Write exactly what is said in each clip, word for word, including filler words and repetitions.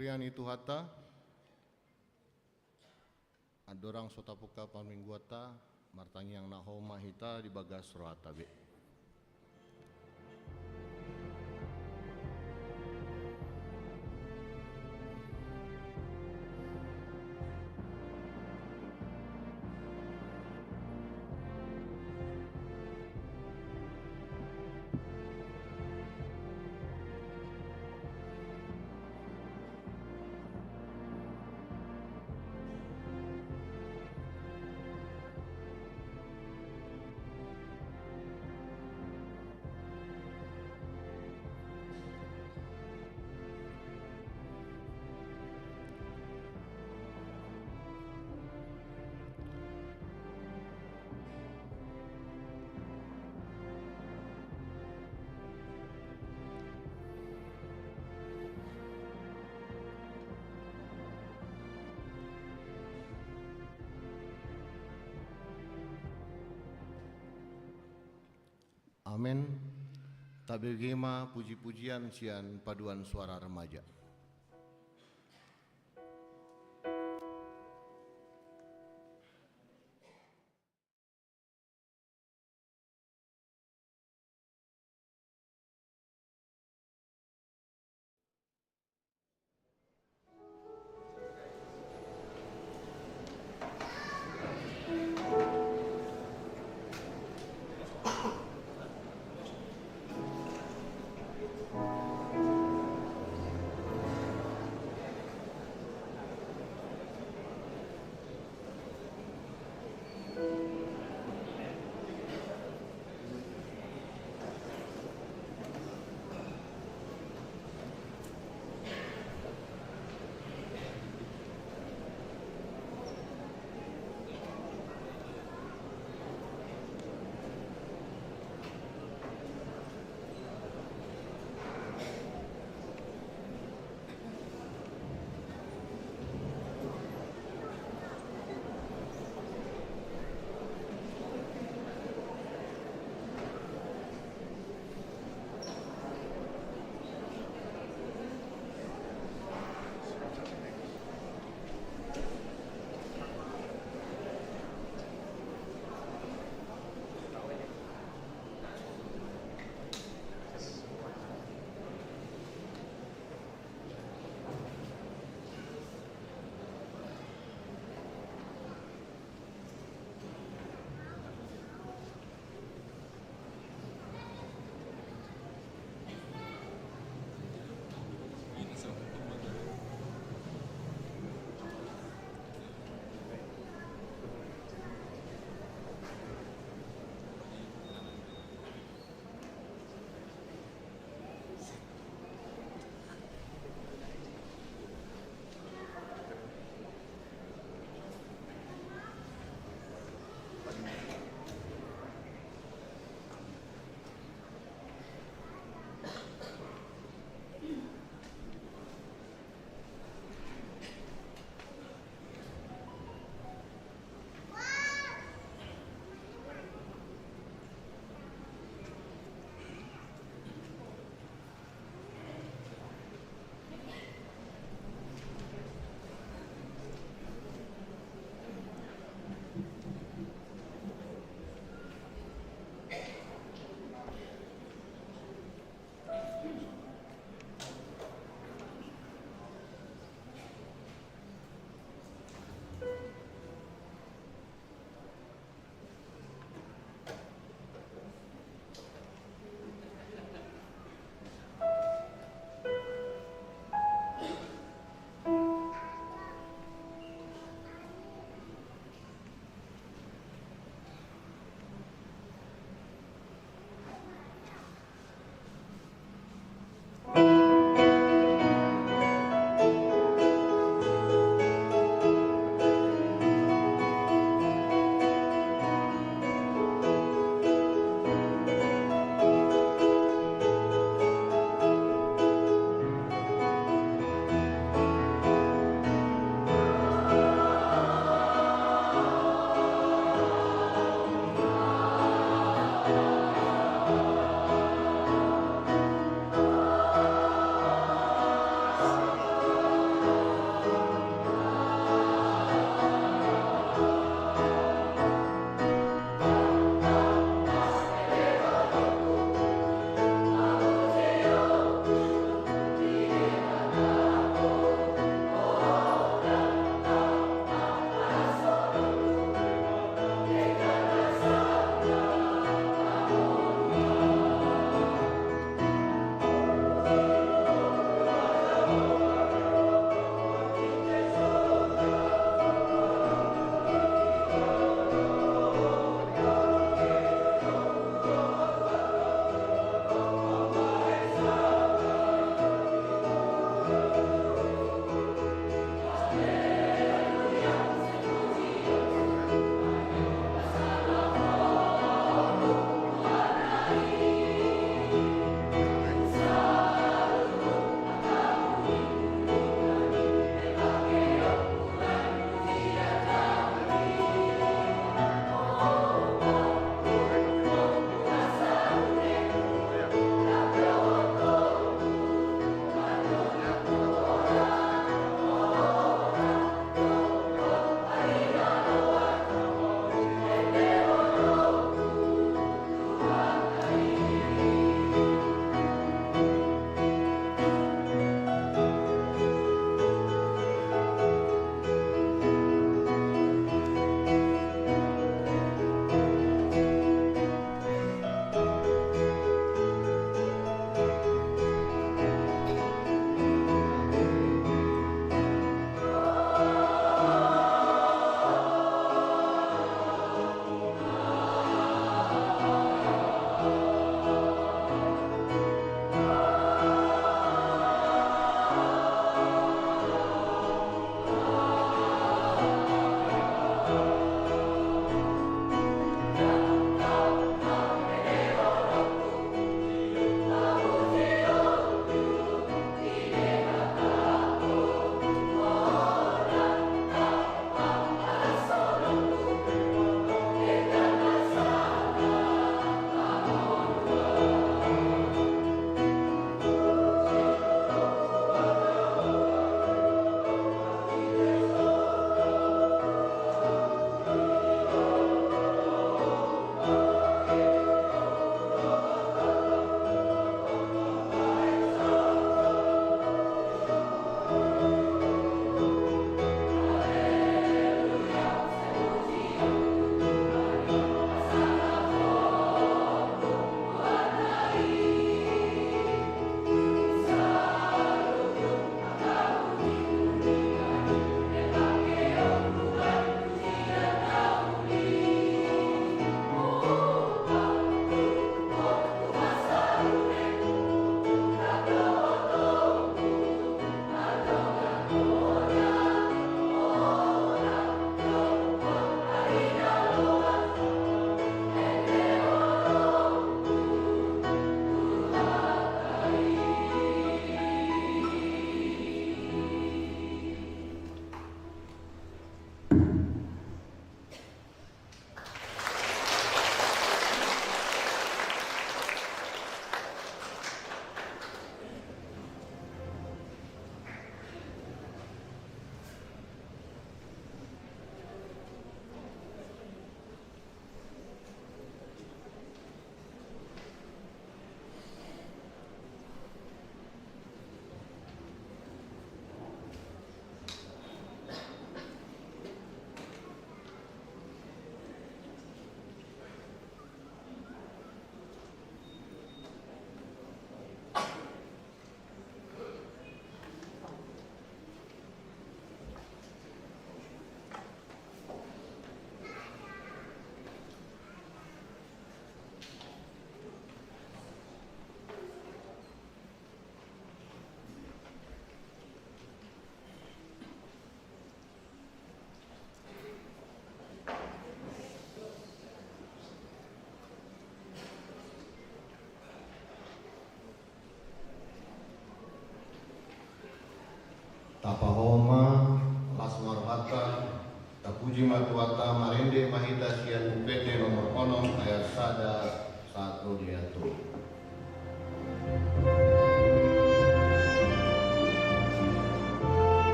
Huria ni Tuhanta, andorang so tapungka parmingguanta, martangiang na hot ma hita di bagas rohanta be. Amen. Tabege ma puji-pujian sian paduan suara remaja.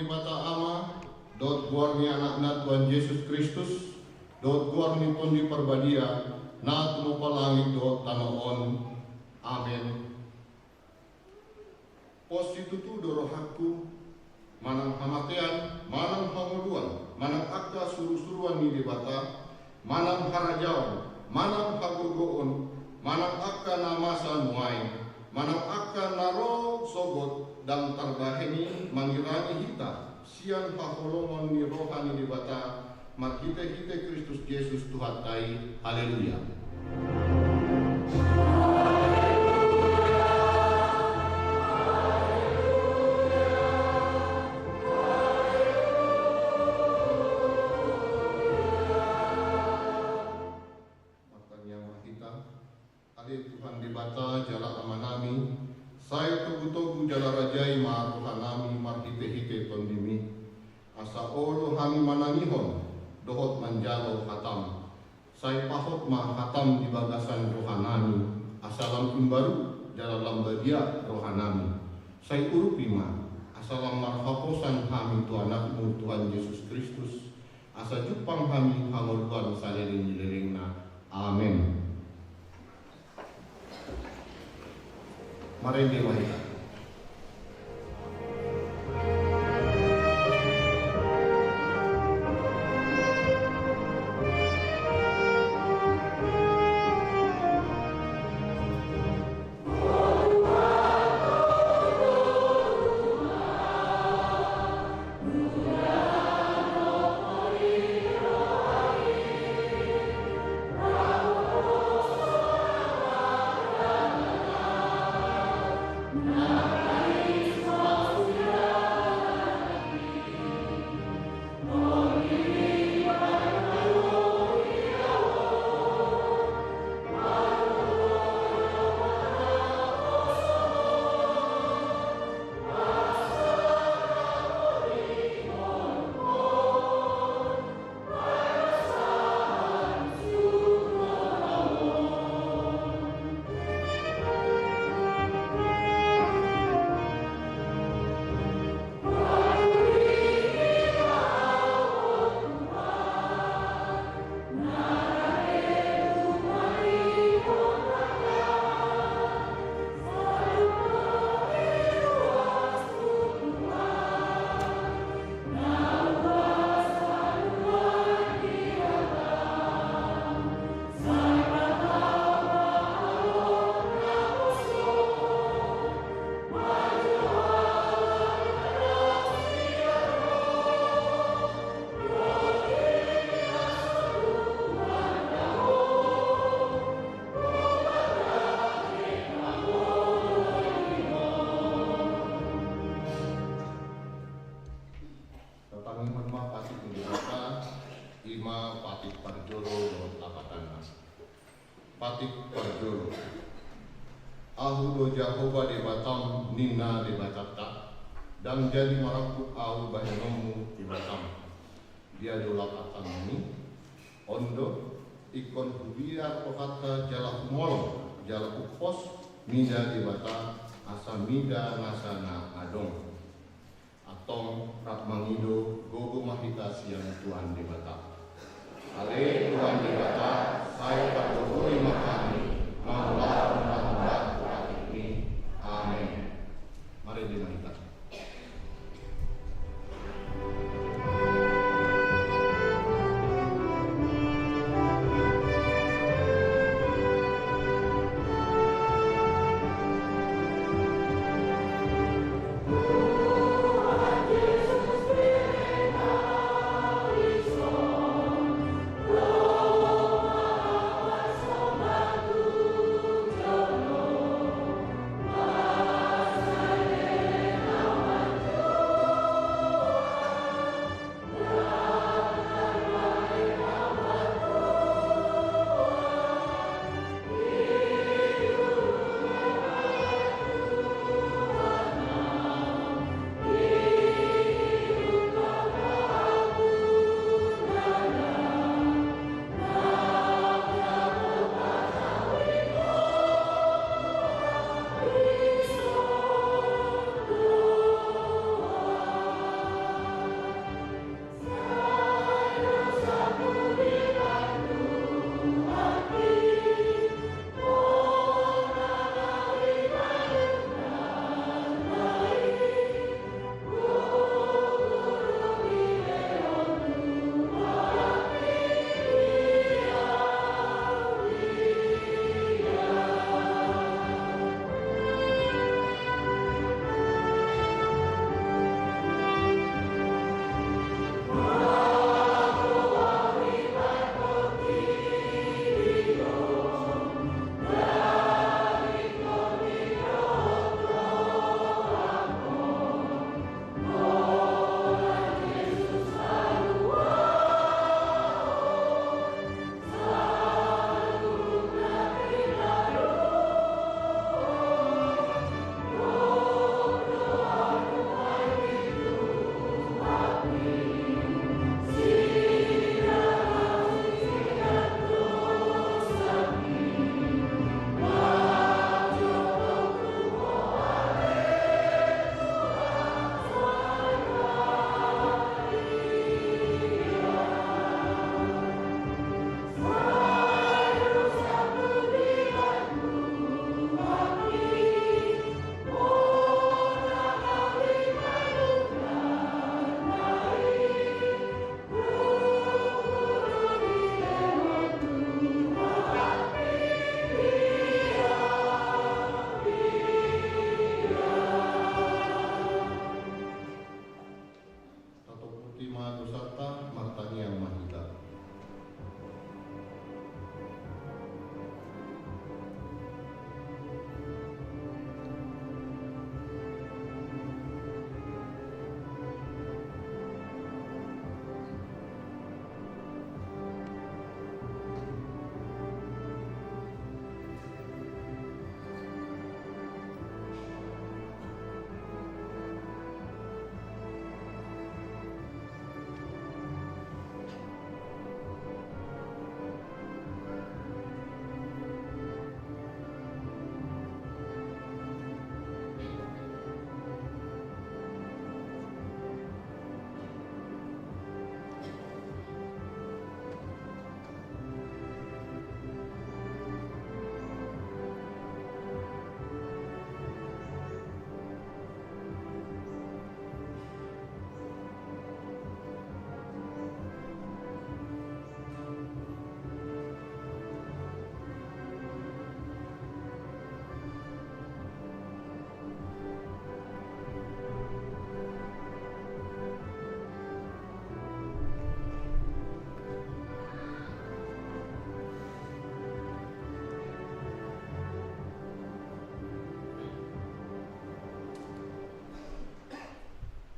Debata Ama, dohot goar ni Anakna Tuhan Jesus Kristus, dohot goar ni Tondi Parbadia, na tumompa langit dohot tano on. Amen. Pos situtu do rohangku, manang hamatean, manang hangoluan, manang angka surusuruan ni Debata, manang harajaon, manang hagogoon, manang angka na masa nuaeng, manang angka na ro sogot, ndang tarbahen i mangirangi hita sian haholomon ni roha ni Debata, marhitehite Kristus Jesus Tuhanta i. Haleluya. Martangiang ma hita. Ale Tuhan Debata jala Amanami, sai togutogu jala rajai ma rohanami marhitehite Tondimi, asa olo hami manangihon dohot manjalo hatam. Sai pahot ma hatam di bagasan rohanami, asa lam imbaru jala lam badia rohanami. Sai urupi ma, asa lam marhaposan hami tu Anakmu Tuhan Jesus Kristus, asa jumpang hami hangoluan saleleng ni lelengna. Amen. Marende ma hita. Tatangihon ma patik ni Debata, i ma patik parjolo dohot lapatanna. Patik parjolo. Ahu do Jahowa Debatam, ninna Debatanta, ndang jadi marangkup ahu bahenonmu Debatam. Dia do lapatanmi? On do, ingkon hubiar rohanta jala humolong, jala huhos, mida Debata, asa mida nasa na adong. Antong rap mangido gogo ma hita sian Tuhan Debata. Ale Tuhan Debata, sai pargogoi ma hami, mangulahon na humbahen tu patikmi. Amen. Marende ma hita.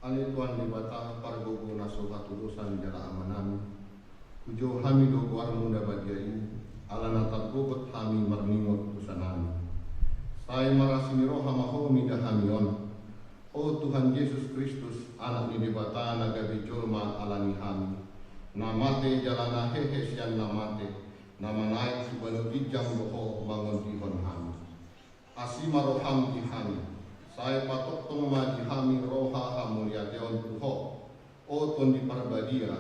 Ale Tuhan Debata, pargogo na so hatudosan jala Amanami, hujou hami do goarMu na badia i, ala na targogot hami marningot dosanami. Sai marasi ni roha ma Ho mida hami on. O Tuhan Jesus Kristus, Anak ni Debata na gabe jolma ala ni hami, na mate jala na hehe sian na mate, na manaek tu banua ginjang do Ho mangondihon hami. Asi ma rohaM di hami, sai patongtong ma di hami roha hamauliateon tu Ho, o Tondi Parbadia,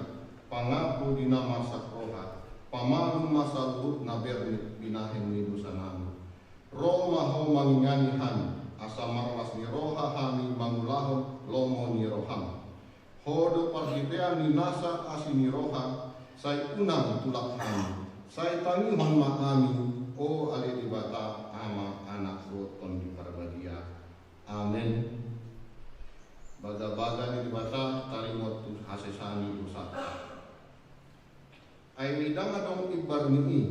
pangaku di na marsak roha, pamalum ma saluhut na bernit binahen ni dosanami. Ro ma Ho mangingani hami, asa marlas ni roha hami mangulahon lomo ni rohaM. Ho do parhitean ni nasa asi ni roha, sai unang tulak hami, sai tangihon ma hami, o ale Debata, Ama, Anak dohot Tondi Parbadia. Amen. Bagabaga ni Debata taringot tu hasesaan ni dosanta. Ai ndang adong imbar ni i,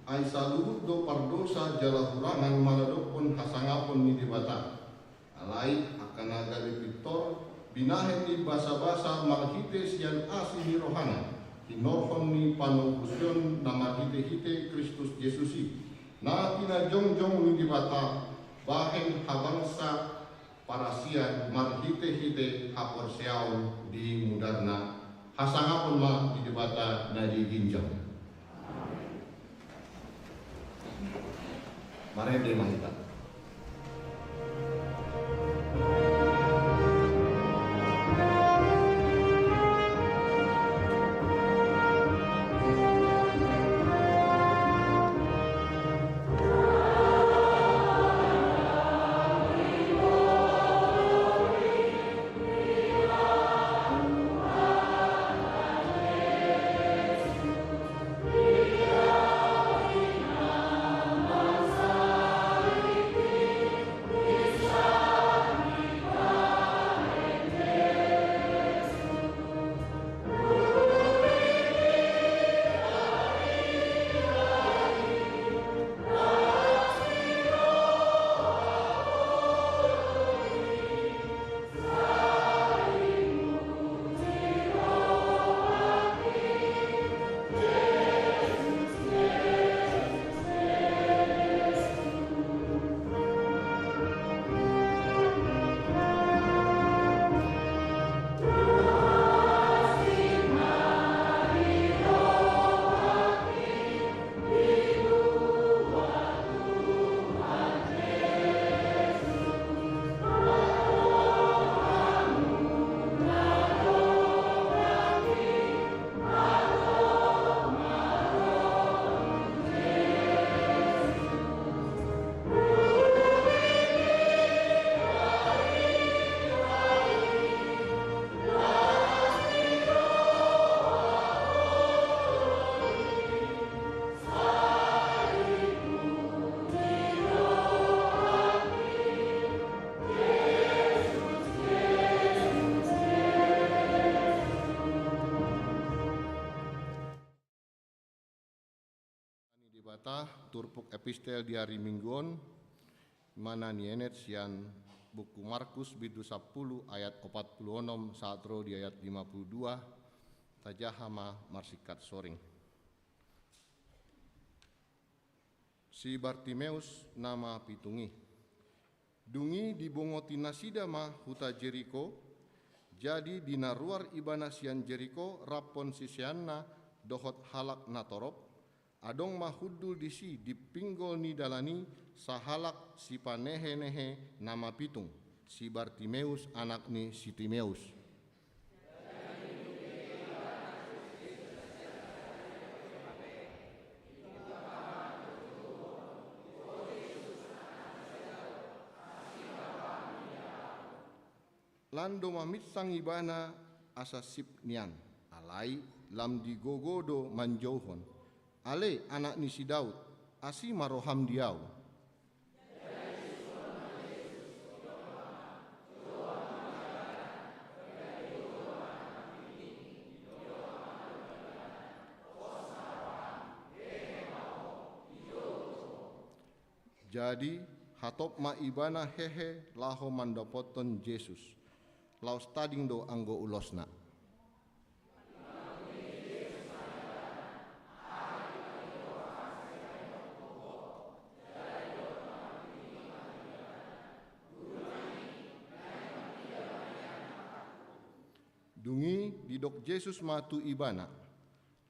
ai saluhut do pardosa jala hurangan manadophon hasangapon ni Debata. Alai angka na gabe pintor, binahen ni basabasa marhite sian asi ni rohana, hinorhon ni panobusion na marhitehite Kristus Jesus i, na pinajongjong ni Debata bahen habangsa parasian marhitehite haporseaon di mudarna. Hasangapon ma di Debata na di ginjang. Marende ma hita. Debata, turpuk epistel di ari Minggu on, i ma na nienet sian buku Markus bindu sampulu ayat opat pulu onom sahat ro di ayat lima pulu dua, tajaha ma marsingkat soring. Si Bartimeus na mapitung i. Dung i dibongoti nasida ma huta Jeriko, jadi di na ruar ibana sian Jeriko raphon siseanna dohot halak na torop, adong ma hundul disi di pinggol ni dalan i sahalak sipanehenehe na mapitung, si Bartimeus anak ni si Timeus. Lan do maminsang ibana asa sip nian, alai lam digogo do manjouhon: Ale, anak ni si Daud, asi ma roham di ahu. Jadi hatop ma ibana hehe laho mandapothon Jesus. laos tading do anggo ulosna. Dung i didok Jesus ma tu ibana: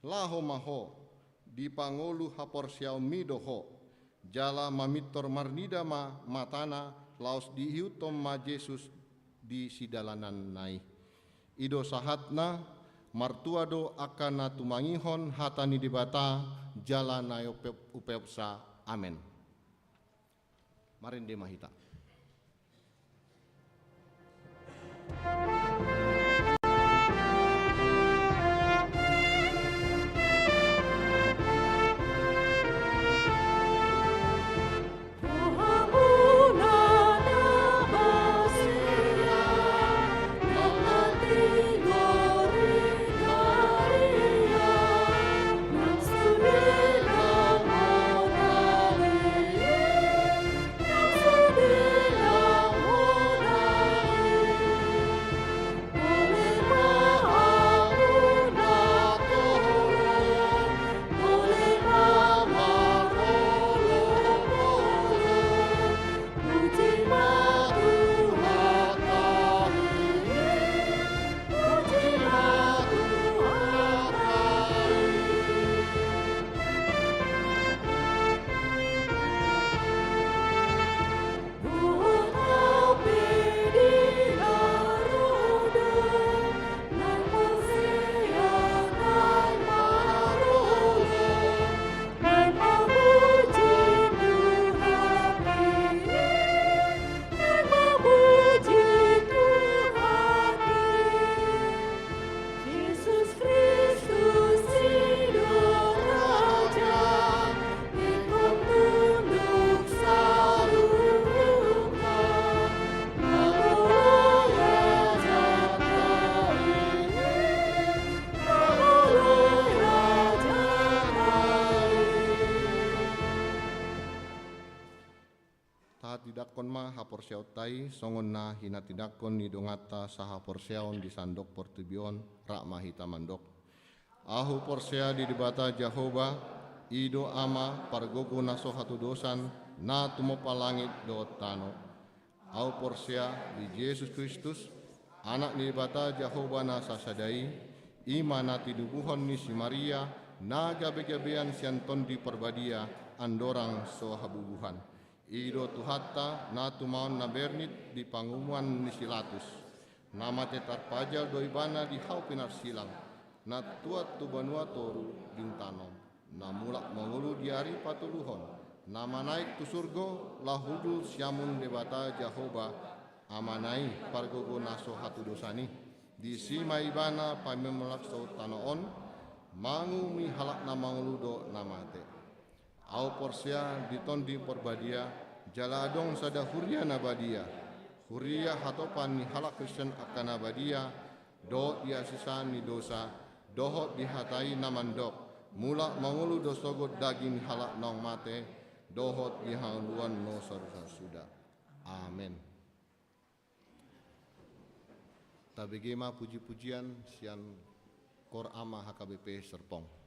Laho ma ho, dipangolu haporseaonmi do ho. Jala mamintor marnida ma matana, laos diihuthon ma Jesus di sidalananna i. I do sahatna. Martua do angka na tumangihon hata ni Debata jala na upeop-, upeopsa. Amen. Marende ma hita. Tahatindangkon ma haporseaonta i songon na hinatindangkon ni donganta sahaporseaon di sandok portibi on. Rap ma hita mandok: Ahu porsea di Debata Jahowa, i do Ama pargogo na so hatudosan, na tumompa langit dohot tano. Ahu porsea di Jesus Kristus, Anak ni Debata Jahowa na sasada i, i ma na tinubuhon ni si Maria, na gabegabean sian Tondi Parbadia, andorang so habubuhan. I do Tuhanta, na tumaon na bernit di panguhuman ni si Latus, na mate tarpajal do Ibana di hau pinarsilang, na tuat tu banua toru bintang onom, na mulak mangolu di ari patoluhon, na manaek tu surgo, laho hundul siamun Debata Jahowa, Amana i pargogo na so hatudosan i. Disi ma Ibana paima mangulahon tano on, manguhumi halak na mangolu dohot na mate. Ahu porsea di Tondi Parbadia, jala adong sada huria na badia, huria hatopan ni halak Kristen angka na badia, dohot di hasesaan ni dosa, dohot di hata i na mandok: Mulak mangolu do sogot daging ni halak naung mate, dohot di hangoluan na so sasada. Amen. Tabege ma pujipujian sian Kor Ama H K B P Serpong.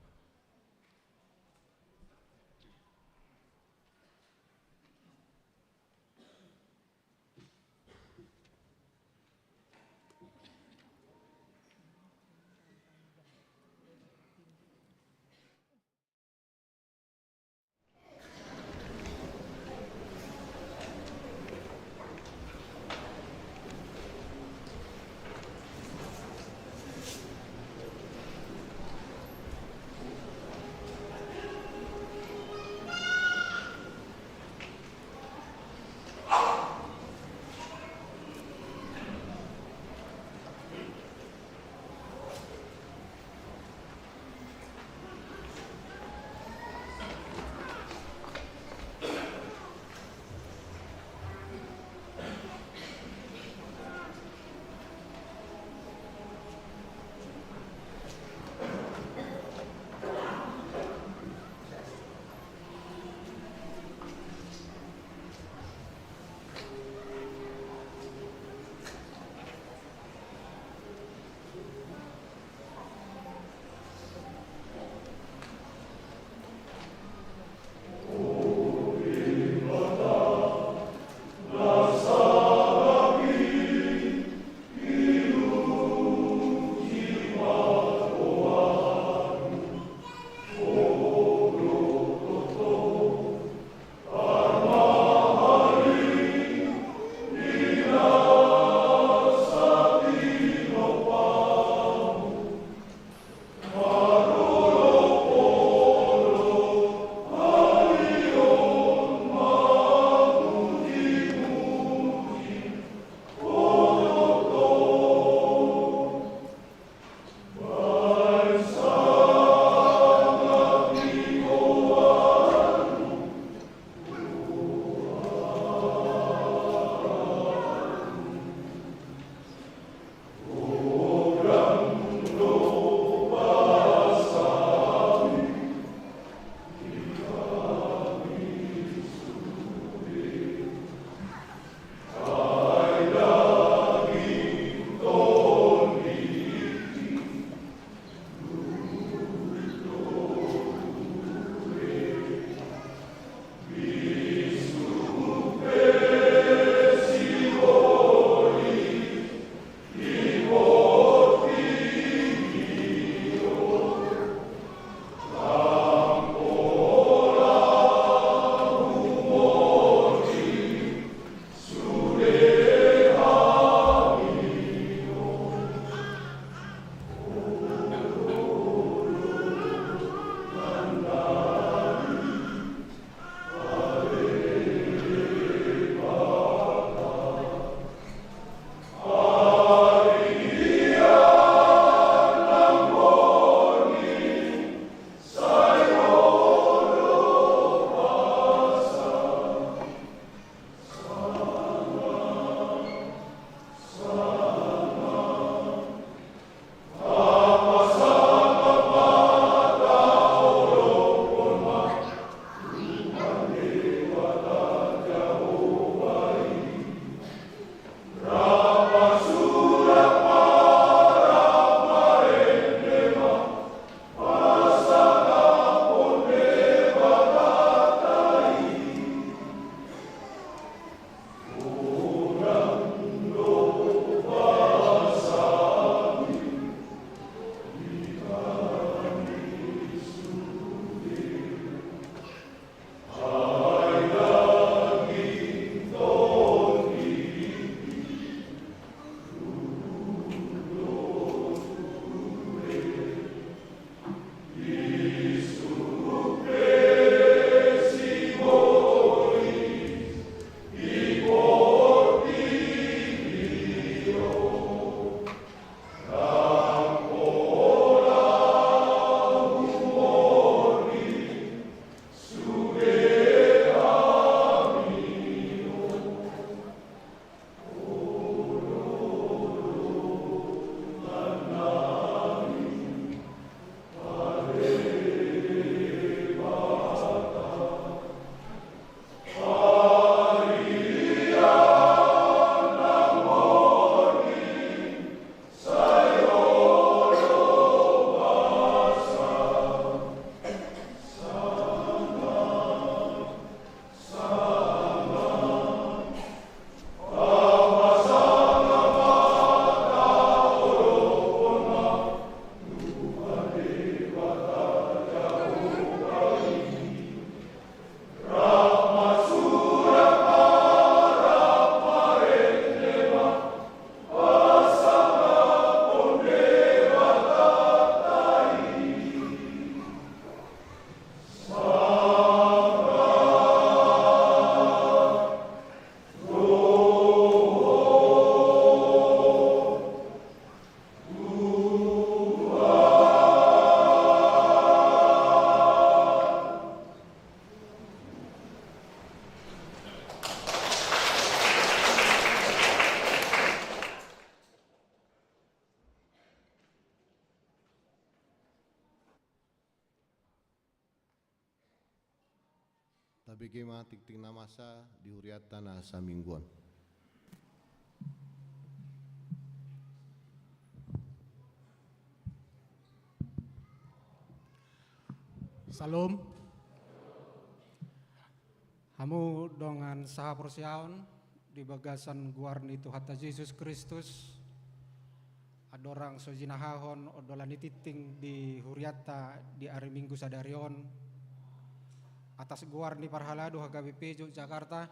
Bege ma tingting na masa di hurianta na saminggu on. Syalom. Hamu dongan sahaporseaon di bagasan goar ni Tuhanta Jesus Kristus, andorang so jinahahon ondolan ni tingting di hurianta di ari Minggu sadari on, atas goar ni parhalado H K B P Yogyakarta,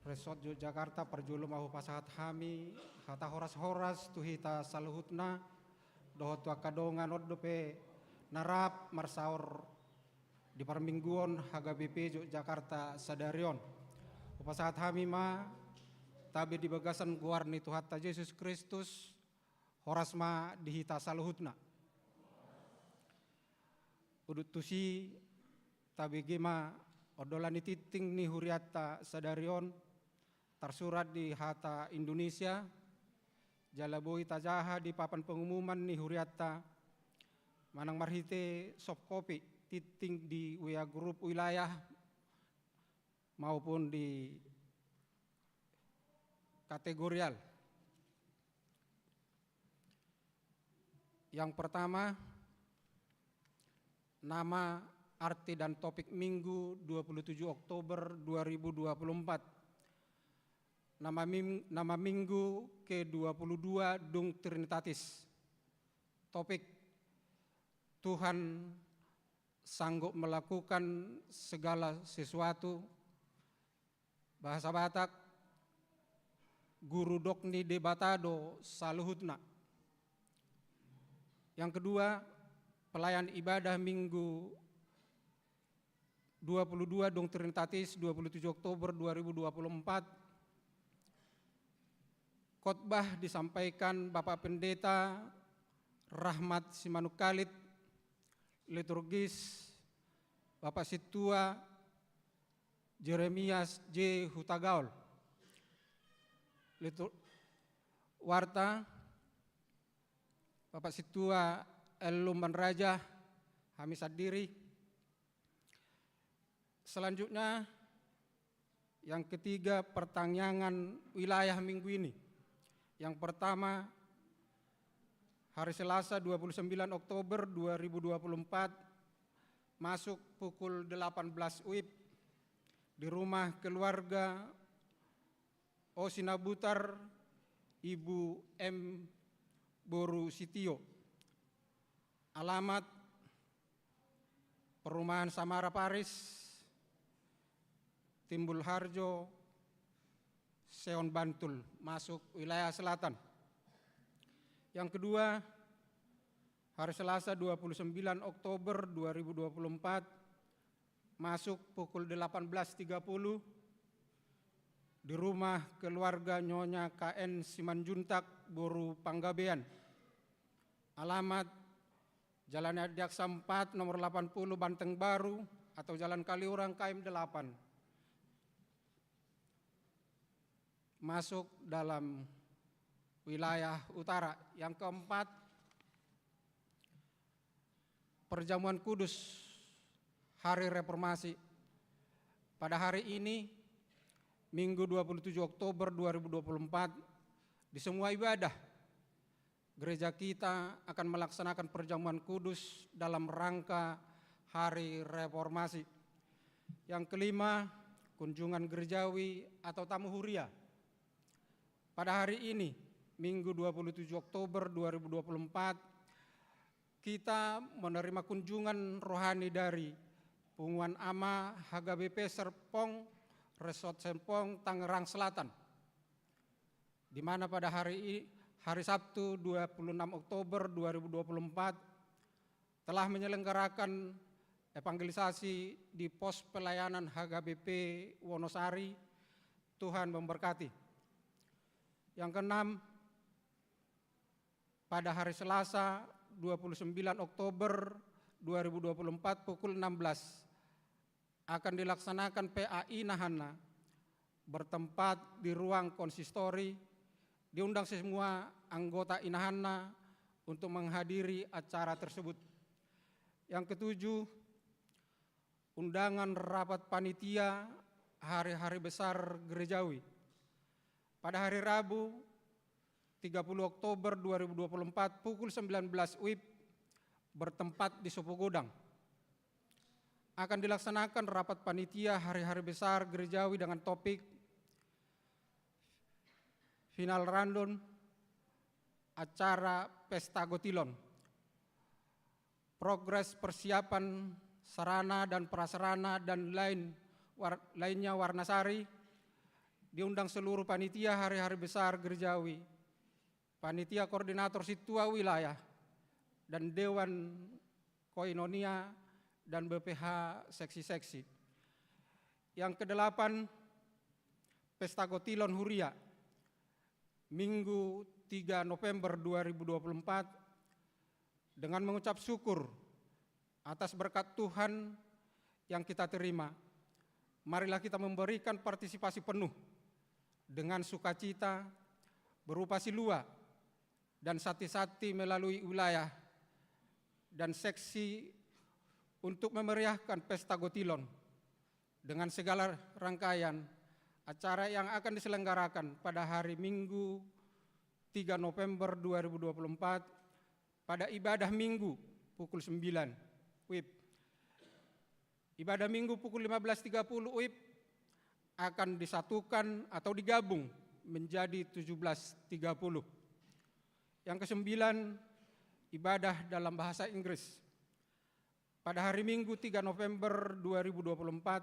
Resort Yogyakarta, parjolo ma hupasahat hami hata horas-horas tu hita saluhutna, dohot tu angka dongan on dope na rap marsaor di parmingguon H K B P Yogyakarta sadari on. Hupasahat hami ma tabe di bagasan goar ni Tuhanta Jesus Kristus, horas ma di hita saluhutna. Udut tusi, tabege ma ondolan ni tingting ni hurianta sadari on, tarsurat di hata Indonesia, jala boi tajaha di papan pengumuman ni hurianta, manang marhite soft copy tingting di W A grup wilayah maupun di kategorial. Yang pertama, nama, arti dan topik Minggu dua puluh tujuh Oktober dua ribu dua puluh empat. Nama mim-, nama Minggu kedua puluh dua Dung Trinitatis. Topik, Tuhan sanggup melakukan segala sesuatu. Bahasa Batak, gurudok ni Debata do saluhutna. Yang kedua, pelayan ibadah Minggu dua puluh dua Dung Trinitatis, dua puluh tujuh Oktober dua ribu dua puluh empat. Khotbah disampaikan Bapak Pendeta Rahmat Simanungkalit, liturgis Bapak Sintua Jeremias J Hutagaol. Litur-, warta, Bapak Sintua L Lumban Raja, hami sandiri. Selanjutnya, yang ketiga, pertangiangan wilayah minggu ini. Yang pertama, hari Selasa dua puluh sembilan Oktober dua ribu dua puluh empat, masuk pukul delapan belas W I B di rumah keluarga O Sinabutar, Ibu M Boru Sitio. Alamat, Perumahan Samara Paris, Timbul Harjo, Seon Bantul, masuk wilayah selatan. Yang kedua, hari Selasa dua puluh sembilan Oktober dua ribu dua puluh empat, masuk pukul delapan belas tiga puluh di rumah keluarga Nyonya K N Simanjuntak, Boru Panggabean. Alamat, Jalan Adiaksa empat, nomor delapan puluh, Banteng Baru, atau Jalan Kaliurang, K M delapan. Masuk dalam wilayah utara. Yang keempat, perjamuan kudus hari reformasi. Pada hari ini, Minggu dua puluh tujuh Oktober dua ribu dua puluh empat, di semua ibadah, gereja kita akan melaksanakan perjamuan kudus dalam rangka hari reformasi. Yang kelima, kunjungan gerejawi atau tamu huria. Pada hari ini, Minggu dua puluh tujuh Oktober dua ribu dua puluh empat, kita menerima kunjungan rohani dari Punguan Ama H K B P Serpong, Resort Serpong, Tangerang Selatan, di mana pada hari i-, hari Sabtu dua puluh enam Oktober dua ribu dua puluh empat telah menyelenggarakan evangelisasi di pos pelayanan H K B P Wonosari. Tuhan memberkati. Yang keenam, pada hari Selasa dua puluh sembilan Oktober dua ribu dua puluh empat pukul enam belas, akan dilaksanakan P A inahanna, bertempat di ruang konsistori. Diundang semua anggota inahanna untuk menghadiri acara tersebut. Yang ketujuh, Undangan rapat panitia hari-hari besar gerejawi pada hari Rabu, tiga puluh Oktober dua ribu dua puluh empat, pukul sembilan belas W I B, bertempat di Sopogodang. Akan dilaksanakan rapat panitia hari-hari besar gerejawi dengan topik final rundown acara Pesta Gotilon, progres persiapan sarana dan prasarana dan lain war-, lainnya warna sari, diundang seluruh panitia hari-hari besar gerejawi, panitia koordinator sintua wilayah, dan dewan koinonia dan B P H seksi-seksi. Yang kedelapan, Pesta Gotilon Huria, Minggu tiga November dua ribu dua puluh empat, dengan mengucap syukur atas berkat Tuhan yang kita terima, marilah kita memberikan partisipasi penuh dengan sukacita berupa silua dan santi-santi melalui wilayah dan seksi untuk memeriahkan Pesta Gotilon dengan segala rangkaian acara yang akan diselenggarakan pada hari Minggu tiga November dua ribu dua puluh empat pada ibadah Minggu pukul sembilan W I B. Ibadah Minggu pukul lima belas tiga puluh W I B akan disatukan atau digabung menjadi tujuh belas tiga puluh. Yang kesembilan, ibadah dalam bahasa Inggris. Pada hari Minggu tiga November dua ribu dua puluh empat,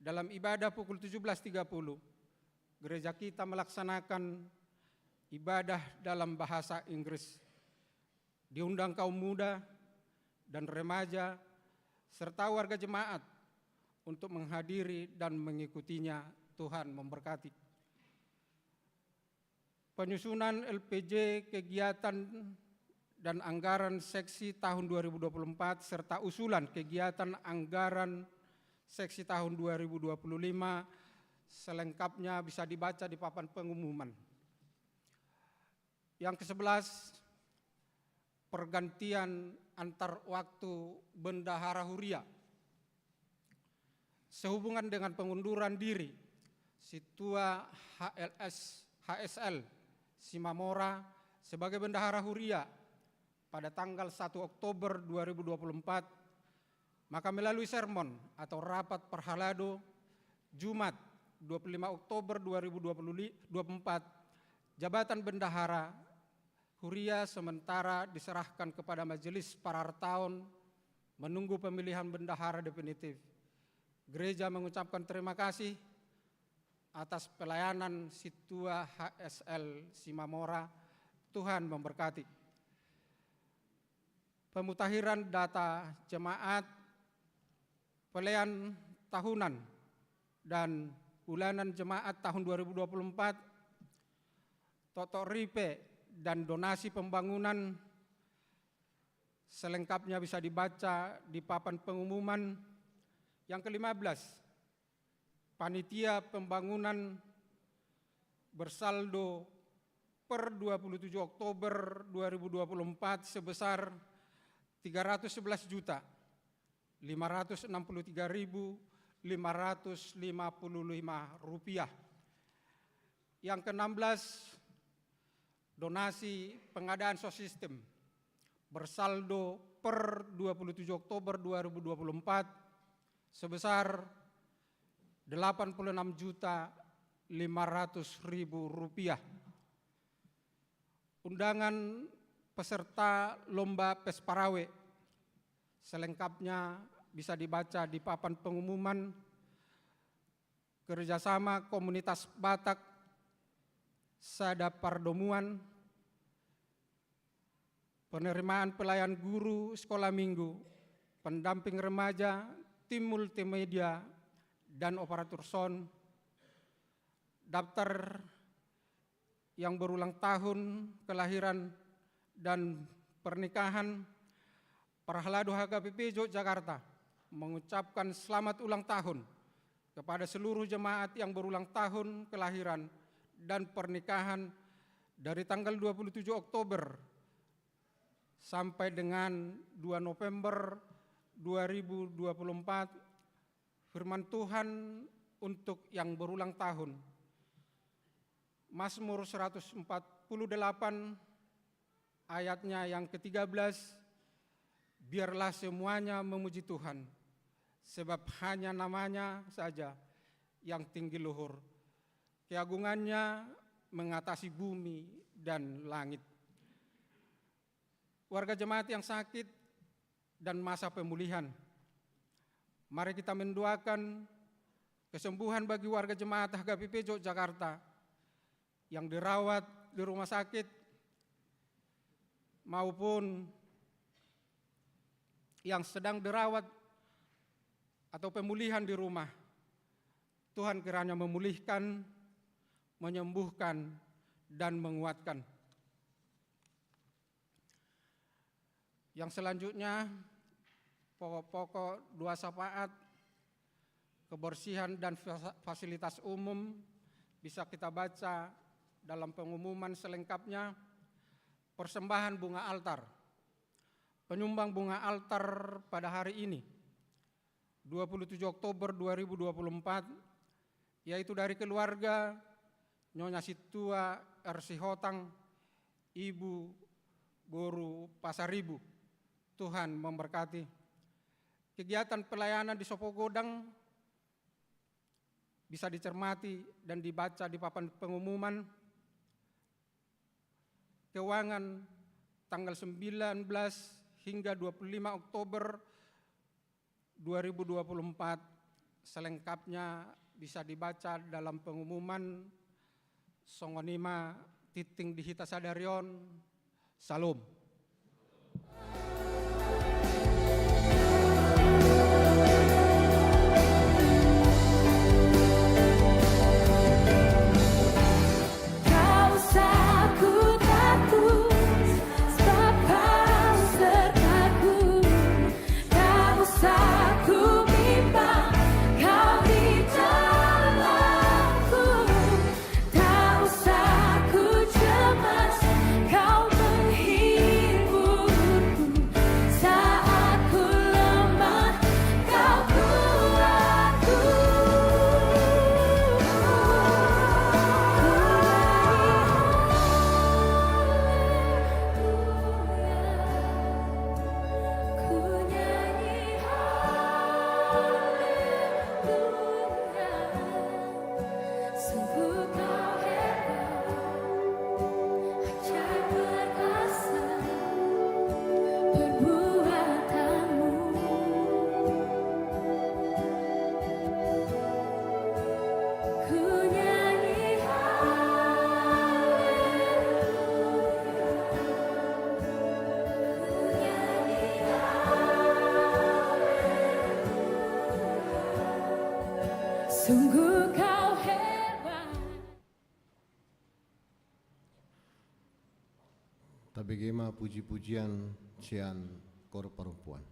dalam ibadah pukul tujuh belas tiga puluh, gereja kita melaksanakan ibadah dalam bahasa Inggris. Diundang kaum muda dan remaja serta warga jemaat untuk menghadiri dan mengikutinya. Tuhan memberkati. Penyusunan L P J kegiatan dan anggaran seksi tahun dua ribu dua puluh empat serta usulan kegiatan anggaran seksi tahun dua ribu dua puluh lima selengkapnya bisa dibaca di papan pengumuman. Yang kesebelas, pergantian antar waktu bendahara huria. Sehubungan dengan pengunduran diri Sintua H L S, H S L Simamora sebagai bendahara huria pada tanggal satu Oktober dua ribu dua puluh empat, maka melalui sermon atau rapat parhalado Jumat dua puluh lima Oktober dua ribu dua puluh empat, jabatan bendahara huria sementara diserahkan kepada Majelis Parartaon menunggu pemilihan bendahara definitif. Gereja mengucapkan terima kasih atas pelayanan Sintua H S L Simamora. Tuhan memberkati. Pemutahiran data jemaat, pelean tahunan dan bulanan jemaat tahun dua ribu dua puluh empat, totok ripe dan donasi pembangunan selengkapnya bisa dibaca di papan pengumuman. Yang kelima belas, panitia pembangunan bersaldo per dua puluh tujuh Oktober dua ribu dua puluh empat sebesar tiga ratus sebelas juta lima ratus enam puluh tiga ribu lima ratus lima puluh lima rupiah. Yang keenam belas, donasi pengadaan sound system bersaldo per dua puluh tujuh Oktober dua ribu dua puluh empat sebesar delapan puluh enam juta lima ratus ribu rupiah. Undangan peserta lomba Pes Parawe selengkapnya bisa dibaca di papan pengumuman. Kerjasama Komunitas Batak sada pardomuan, penerimaan pelayan guru sekolah minggu, pendamping remaja, tim multimedia, dan operator sound, daftar yang berulang tahun kelahiran dan pernikahan, Parhalado H K B P Yogyakarta mengucapkan selamat ulang tahun kepada seluruh jemaat yang berulang tahun kelahiran dan pernikahan dari tanggal dua puluh tujuh Oktober sampai dengan dua November dua ribu dua puluh empat, Firman Tuhan untuk yang berulang tahun. Mazmur seratus empat puluh delapan, ayatnya yang ketiga belas, "Biarlah semuanya memuji Tuhan, sebab hanya namanya saja yang tinggi luhur. Keagungannya mengatasi bumi dan langit." Warga jemaat yang sakit dan masa pemulihan, mari kita mendoakan kesembuhan bagi warga jemaat H K B P Yogyakarta yang dirawat di rumah sakit maupun yang sedang dirawat atau pemulihan di rumah. Tuhan kiranya memulihkan, menyembuhkan, dan menguatkan. Yang selanjutnya, pokok-pokok doa syafaat, kebersihan dan fasa-, fasilitas umum bisa kita baca dalam pengumuman selengkapnya. Persembahan bunga altar. Penyumbang bunga altar pada hari ini, dua puluh tujuh Oktober dua ribu dua puluh empat, yaitu dari keluarga Nyonya Situa R. Sihotang, Ibu Boru Pasaribu. Tuhan memberkati. Kegiatan pelayanan di Sopo Godang bisa dicermati dan dibaca di papan pengumuman. Keuangan tanggal sembilan belas hingga dua puluh lima Oktober dua ribu dua puluh empat, selengkapnya bisa dibaca dalam pengumuman. Songon i ma tingting di hita sadari on. Syalom. Tabege ma puji-pujian sian kor parompuan.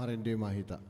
Marende ma hita.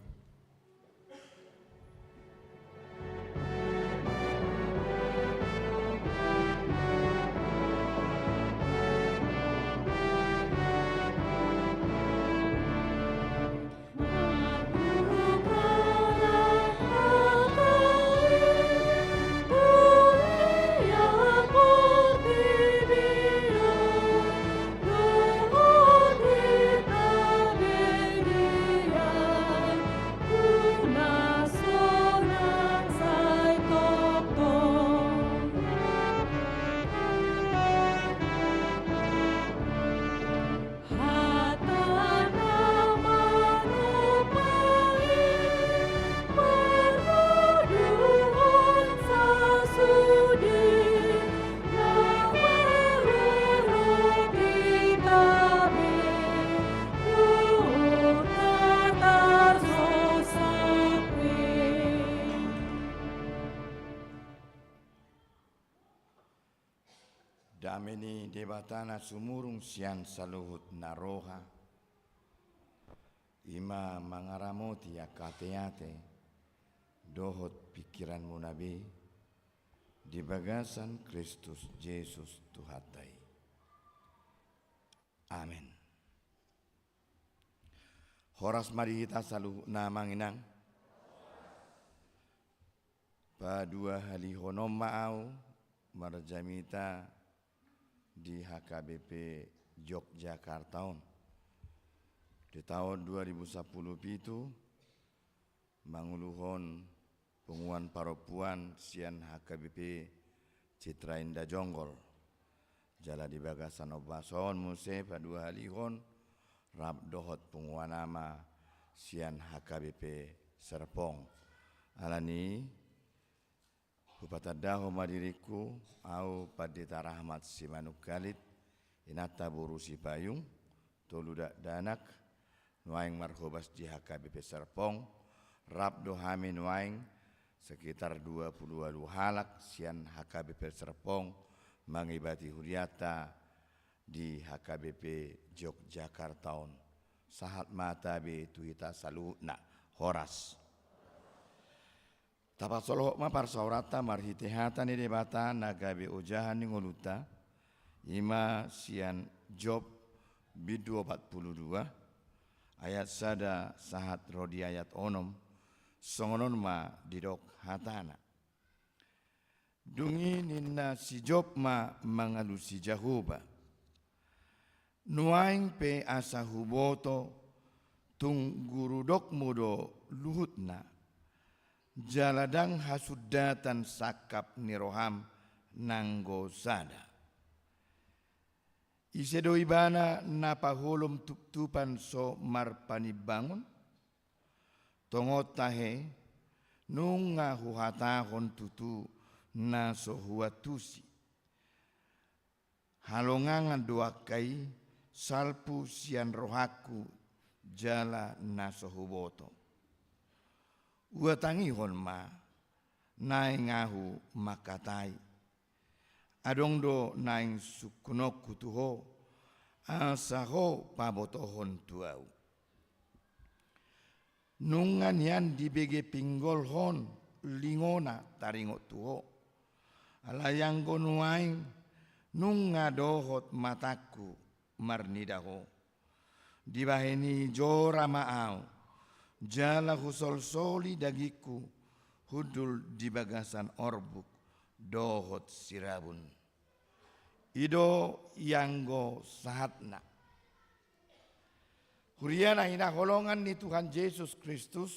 Dame ni Debata na sumurung sian saluhut na roha, i ma mangaramoti angka ateate dohot pingkiranmuna be di bagasan Kristus Jesus Tuhanta i. Amen. Horas ma di hita saluhutna, Amang Inang. Paduahalihonon ma ahu marjamita di H K B P Jogjakarta on. Di taon dua ribu sampulu pitu, manguluhon punguan parompuan sian H K B P Citra Indah Jonggol. Jala di bagasan ombas on muse paduahalihon rap dohot punguan ama sian H K B P Serpong. Alani, hupatandahon ma diringku, ahu Pandita Rahmat Simanungkalit, inanta boru Sipayung, tolu dakdanak, nuaeng marhobas di H K B P Serpong, rap do hami nuaeng sekitar dua pulu ualu halak sian H K B P Serpong mangibati hurianta di H K B P Jogjakarta on. Sahat ma tabe tu hita saluhutna. Horas. Tapasolhot ma parsaoranta marhite hata ni Debata na gabe ojahan ni ngolunta, i ma sian Job bindu opat pulu dua, ayat sada sahat ro di ayat onom, songon on ma didok hatana. Dung i ninna si Job ma mangalusi Jahowa. Nuaeng pe asa huboto, tung gurudokmu do luhutna, jala ndang hasundatan sangkap ni roham nanggo sada. Ise do ibana na paholom tuptupan so marpanimbangon? Tongon tahe, nunga huhatahon tutu na so huantusi. Halongangan do angka i salpu sian rohangku jala na so huboto. Huhatangihon ma, naeng ahu mangkatai. Adong do naeng sungkunonku tu ho, asa ho pabotohon tu ahu. Nunga nian dibege pinggolhon lingona taringot tu ho. Alai anggo nuaeng nunga dohot matangku marnida ho. Dibahen i jora ma ahu, jala husolsoli dagingku hundul di bagasan orbuk dohot sirabun. I do ianggo sahatna. Huria na hinaholongan ni Tuhan Jesus Kristus,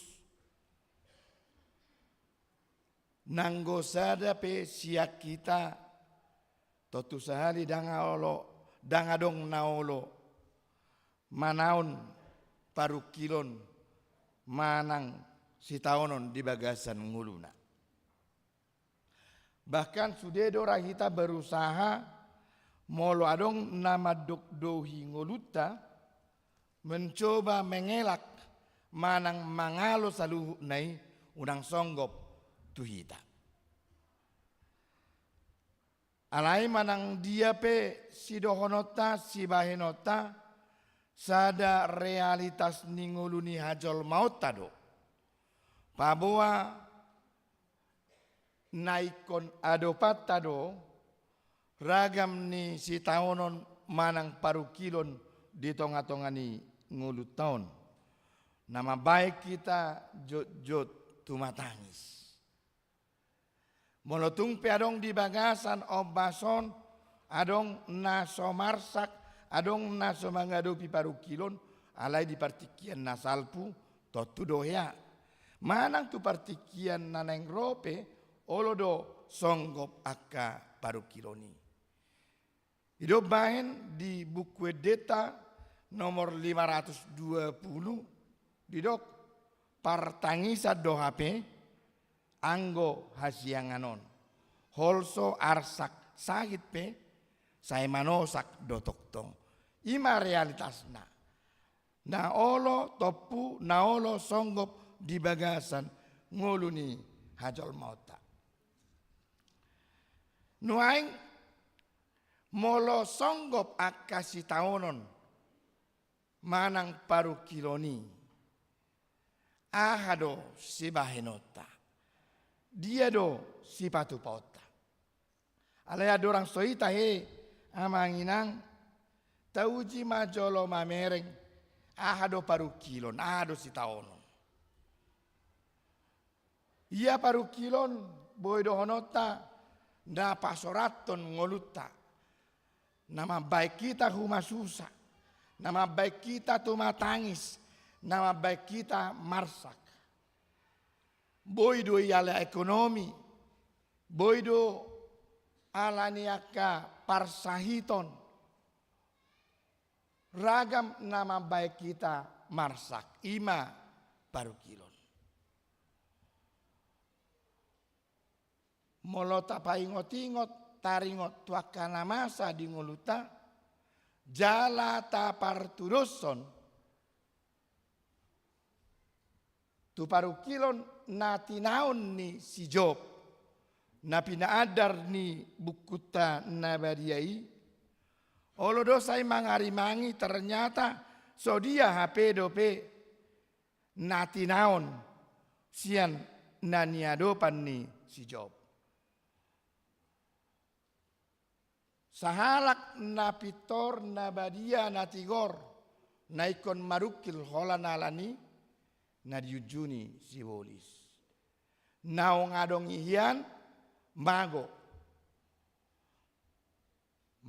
nanggo sada pe sian hita, tontu sahali ndang olo, ndang adong na olo manaon parungkilon manang sitaonon di bagasan ngoluna. Bahkan sude do ra hita berusaha, molo adong na mandokdohi ngolunta, mencoba mengelak manang mangalo saluhutna i unang songgop tu hita. Alai manang dia pe sidohononta, sibahenonta, sada realitas ni ngolu ni hajolmaonta do. Paboa na ingkon adopanta do ragam ni sitaonon manang parungkilon di tonga-tonga ni ngolunta on. Na mambahen hita jotjot tumatangis. Molo tung pe adong di bagasan ombas on, adong na so marsak, adong na so mangadopi parungkilon, alai di partingkian na salpu, tontu do hea. Manang tu partingkian na naeng ro pe, olo do songgop angka parungkilon i. Didok bahen di Buku Endenta nomor lima ratus dua puluh, didok, partangisan do hape anggo hasiangan on. Holso arsak sahit pe, sai manosak do tongtong. I ma realitasna. Na olo tompu, na olo songgop di bagasan ngolu ni hajolmaonta. Nuaeng, molo songgop angka sitaonon manang parungkilon i, aha do sibahenonta? Dia do sipatupaonta? Alai andorang so i tahe, amang inang, tauji ma jolo mamereng, aha do parungkilon, aha do sitaonon. Ia parungkilon, boi dohononta, na pasorathon ngolunta, na mambahen hita humasusa, na mambahen hita tumatangis, na mambahen hita marsak. Boi do i ala ekonomi, boi do ala ni angka parsahiton, ragam na mambahen hita marsak, i ma parungkilon. Molo tapaingot-ingot, taringot tu angka na masa di ngolunta, jala tapartudoshon tu parungkilon na tinaon ni si Job, na pinaandar ni bukunta na badia i, olo do sai mangarimangi, ternyata so dia hape dope na tinaon sian na niadopan ni si Job. Sahalak na pintor, na badia, na tigor, na ingkon marungkil holan ala ni na diunjuni sibolis. Naung adong i hian, mago.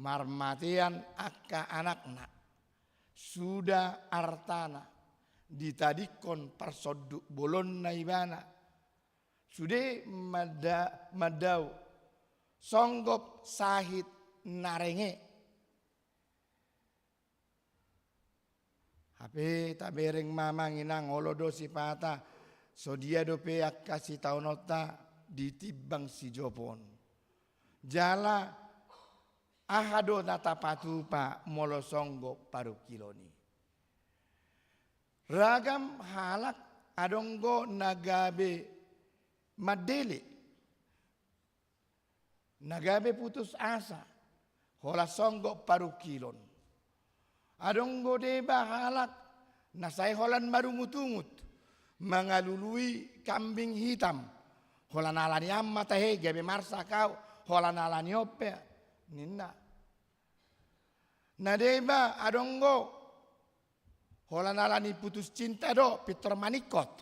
Marmatean angka anakna, suda artana, ditadingkon parsonduk bolonna ibana. Sude manda-, mandao, songgop sahit na renge. Hape tabereng ma, amang inang, olo do sipata, so dia dope angka sitaononta ditimbang si Job on. Jala aha do na tapatupa molo songgop parungkilon i? Ragam halak adong do na gabe mandele, na gabe putus asa, holan songgop parungkilon. Adong do deba halak na sai holan marungut-ungut, mangalului kambing hitam, holan ala ni an ma tahe gabe marsak au, holan ala ni on pe, ninna. Na deba adong do, holan ala ni putus cinta do pintor maningkot.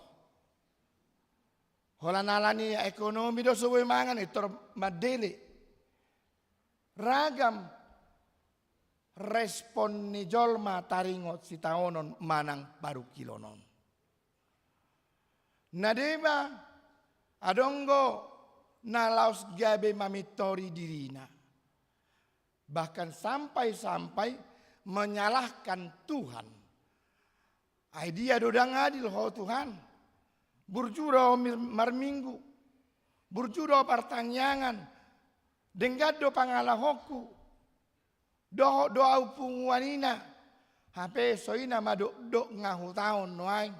Holan ala ni ekonomi do so boi mangan, pintor mandele. Ragam respon ni jolma taringot sitaonon manang parungkilon on. Na deba adong do na laos gabe mamintori dirina. Bahkan sampai-sampai menyalahkan Tuhan. Ai dia do ndang adil ho Tuhan? Burju do au mir-, marminggu. Burju do au partangiangan. Denggan do pangalahonku. Dohot do au punguan ina. Hape so ina madokdok nga hutaon nuaeng.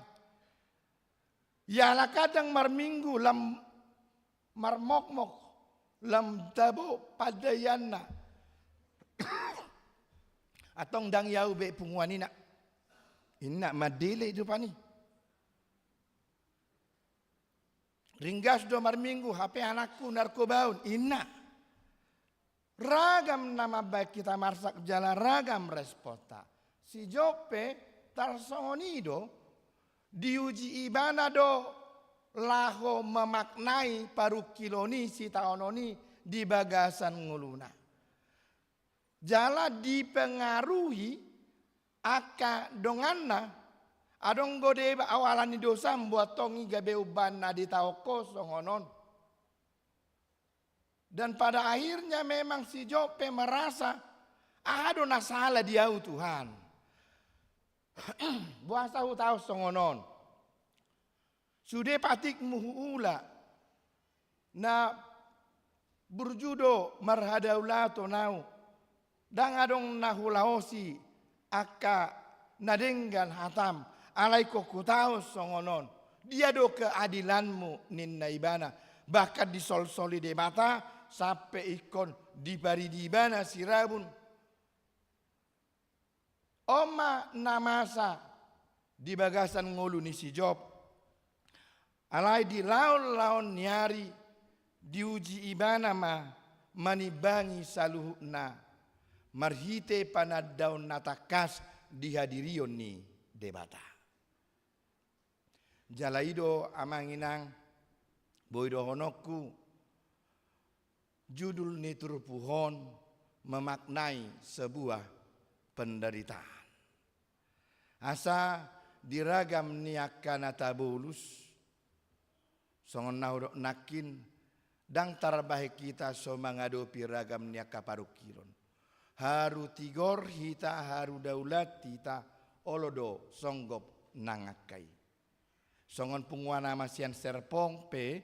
Iala kadang marminggu lam marmokmok, lam tabo pandaianna. Antong ndang i au be punguan ina. Inna mandele do pani. Ringgas do marminggu, hape anakku narkobaon, inna. Ragam na mambaen hita marsak jala ragam responta. Si Job pe tarsongon i do, diuji ibana do laho memaknai parungkilon i, sitaonon i di bagasan ngoluna. Jala dipengaruhi angka donganna, adong do deba, au alani dosa mboan tong i gabe umbahen na ditaon ho songon on. Dan pada akhirnya memang si Job pe merasa, aha do na sala di au Tuhan? Boasa hutaon songon on? Sude patikmu huula, na burju do marhadaulaton au. Ndang adong na hulaosi angka na denggan hatam, alai ingkon hutaon songon on. Dia do keadilanmu, ninna ibana. Bahkan disolsoli Debata sampe ingkon diparidi ibana sirabun. On ma na masa di bagasan ngolu ni si Job. Alai di laonlaon ni ari diuji ibana ma manimbangi saluhutna marhite panandaon na tangkas di hadirion ni Debata. Jala i do, amang inang, boi dohononku, judul ni turpuk on memaknai sebuah penderitaan. Asa di ragam ni angka na tabolus, songon na hudok nangkin, ndang tarbahen hita so mangadopi ragam ni angka parungkilon. Haru tigor hita, haru daulat hita, olo do songgop nang angka i. Songon punguan ama sian Serpong pe,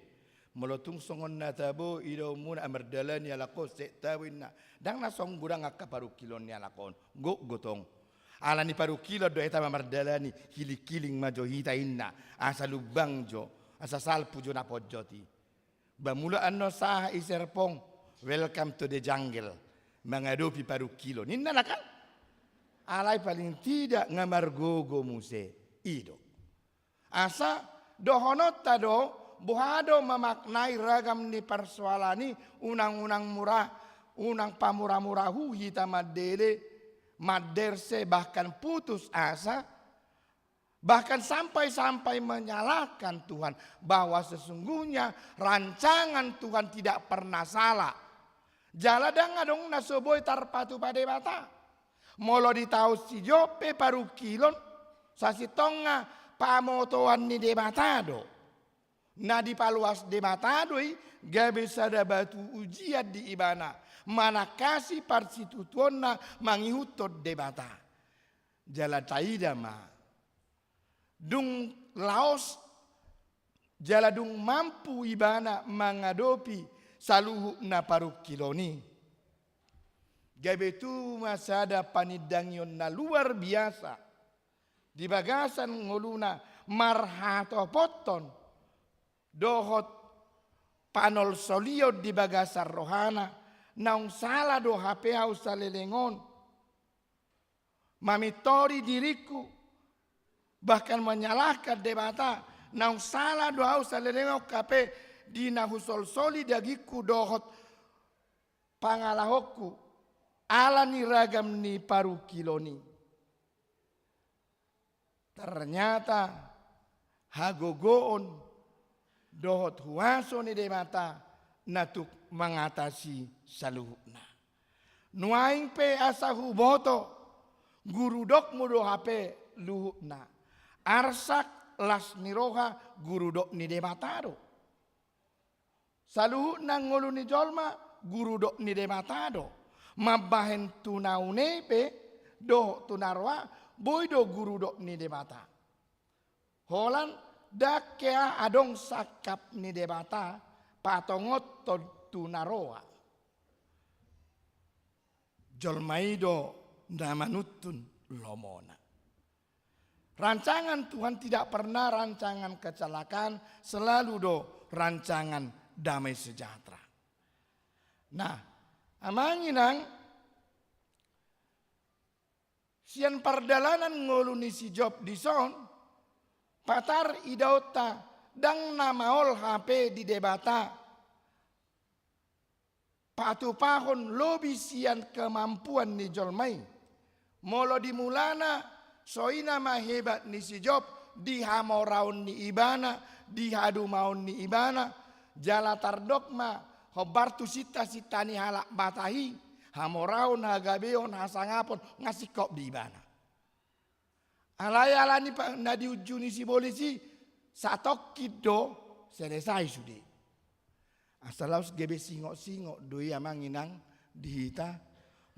molo tung songon na tabo idaonmuna, ah, mardalani halak on, sek tabo inna. Ndang na songon godang angka parungkilon ni halak on. Gok gotong. Alani parungkilon do hita ma mardalani, kilingkiling ma jo hita inna. Asa lumbang jo, asa salpu jo na ponjot i. Ba molo annon sahat i Serpong, welcome to the jungle. Mangadopi parungkilon. Ninna na kan? Alai paling tidak nga margogo muse. I do. Asa dohononta do, boha do memaknai ragam ni parsoalan i, unang-unang mura, unang pamuramurahu hita mandele, manderse, bahkan putus asa, bahkan sampai-sampai menyalahkan Tuhan, bahwa sesungguhnya rancangan Tuhan tidak pernah salah. Jala ndang adong na so boi tarpatupa Debata. Molo ditaon si Job pe parungkilon, sasintongna pamotoan ni Debata do. Na dipaloas Debata do i gabe sada batu ujian di ibana, manangkasi parsitutuonna mangihuthon Debata. Jala taida ma, dung laos jala dung mampu ibana mangadopi saluhut na parungkilon i, gabe tubu ma sada panindangion na luar biasa di bagasan ngoluna, marhatopothon dohot panolsolion di bagasan rohana, naung sala do hape au saleleng on. Mamintori diringku, bahkan menyalahkan Debata, naung sala do au saleleng on hape di na husolsoli dagingku dohot pangalahonku, ala ni ragam ni parungkilon i. Ternyata hagogoon dohot huaso ni Debata na tuk mangatasi saluhutna. Nuaeng pe asa huboto, gurudokmu do hape luhutna. Arsak, las ni roha, gurudok ni Debata do. Saluhutna ngolu ni jolma gurudok ni Debata do. Mambahen tu na une pe dohot tu na roa, boi do gurudok ni Debata. Holan ndang hea adong sangkap ni Debata patongothon tu na roa. Jolma i do na manuntun lomona. Rancangan Tuhan tidak pernah rancangan kecelakaan, selalu do rancangan damai sejahtera. Nah, amang inang, Sian pardalanan ngolu ni si Job dison, patar idaonta ndang na maol hape di Debata patupahon lobi sian kemampuan ni jolma i. Molo di mulana, songon i ma hebat ni si Job di hamoraon ni ibana, di hadumaon ni ibana, jala tardok ma hombar tu sinta-sinta ni halak batahi, hamoraon, hagabeon, hasangapon, nga singkop di ibana. Alai ala ni pa-, na diunju ni sibolis i, satongkin do selesai sude. Asa laos gabe singot-singot do i amang inang di hita,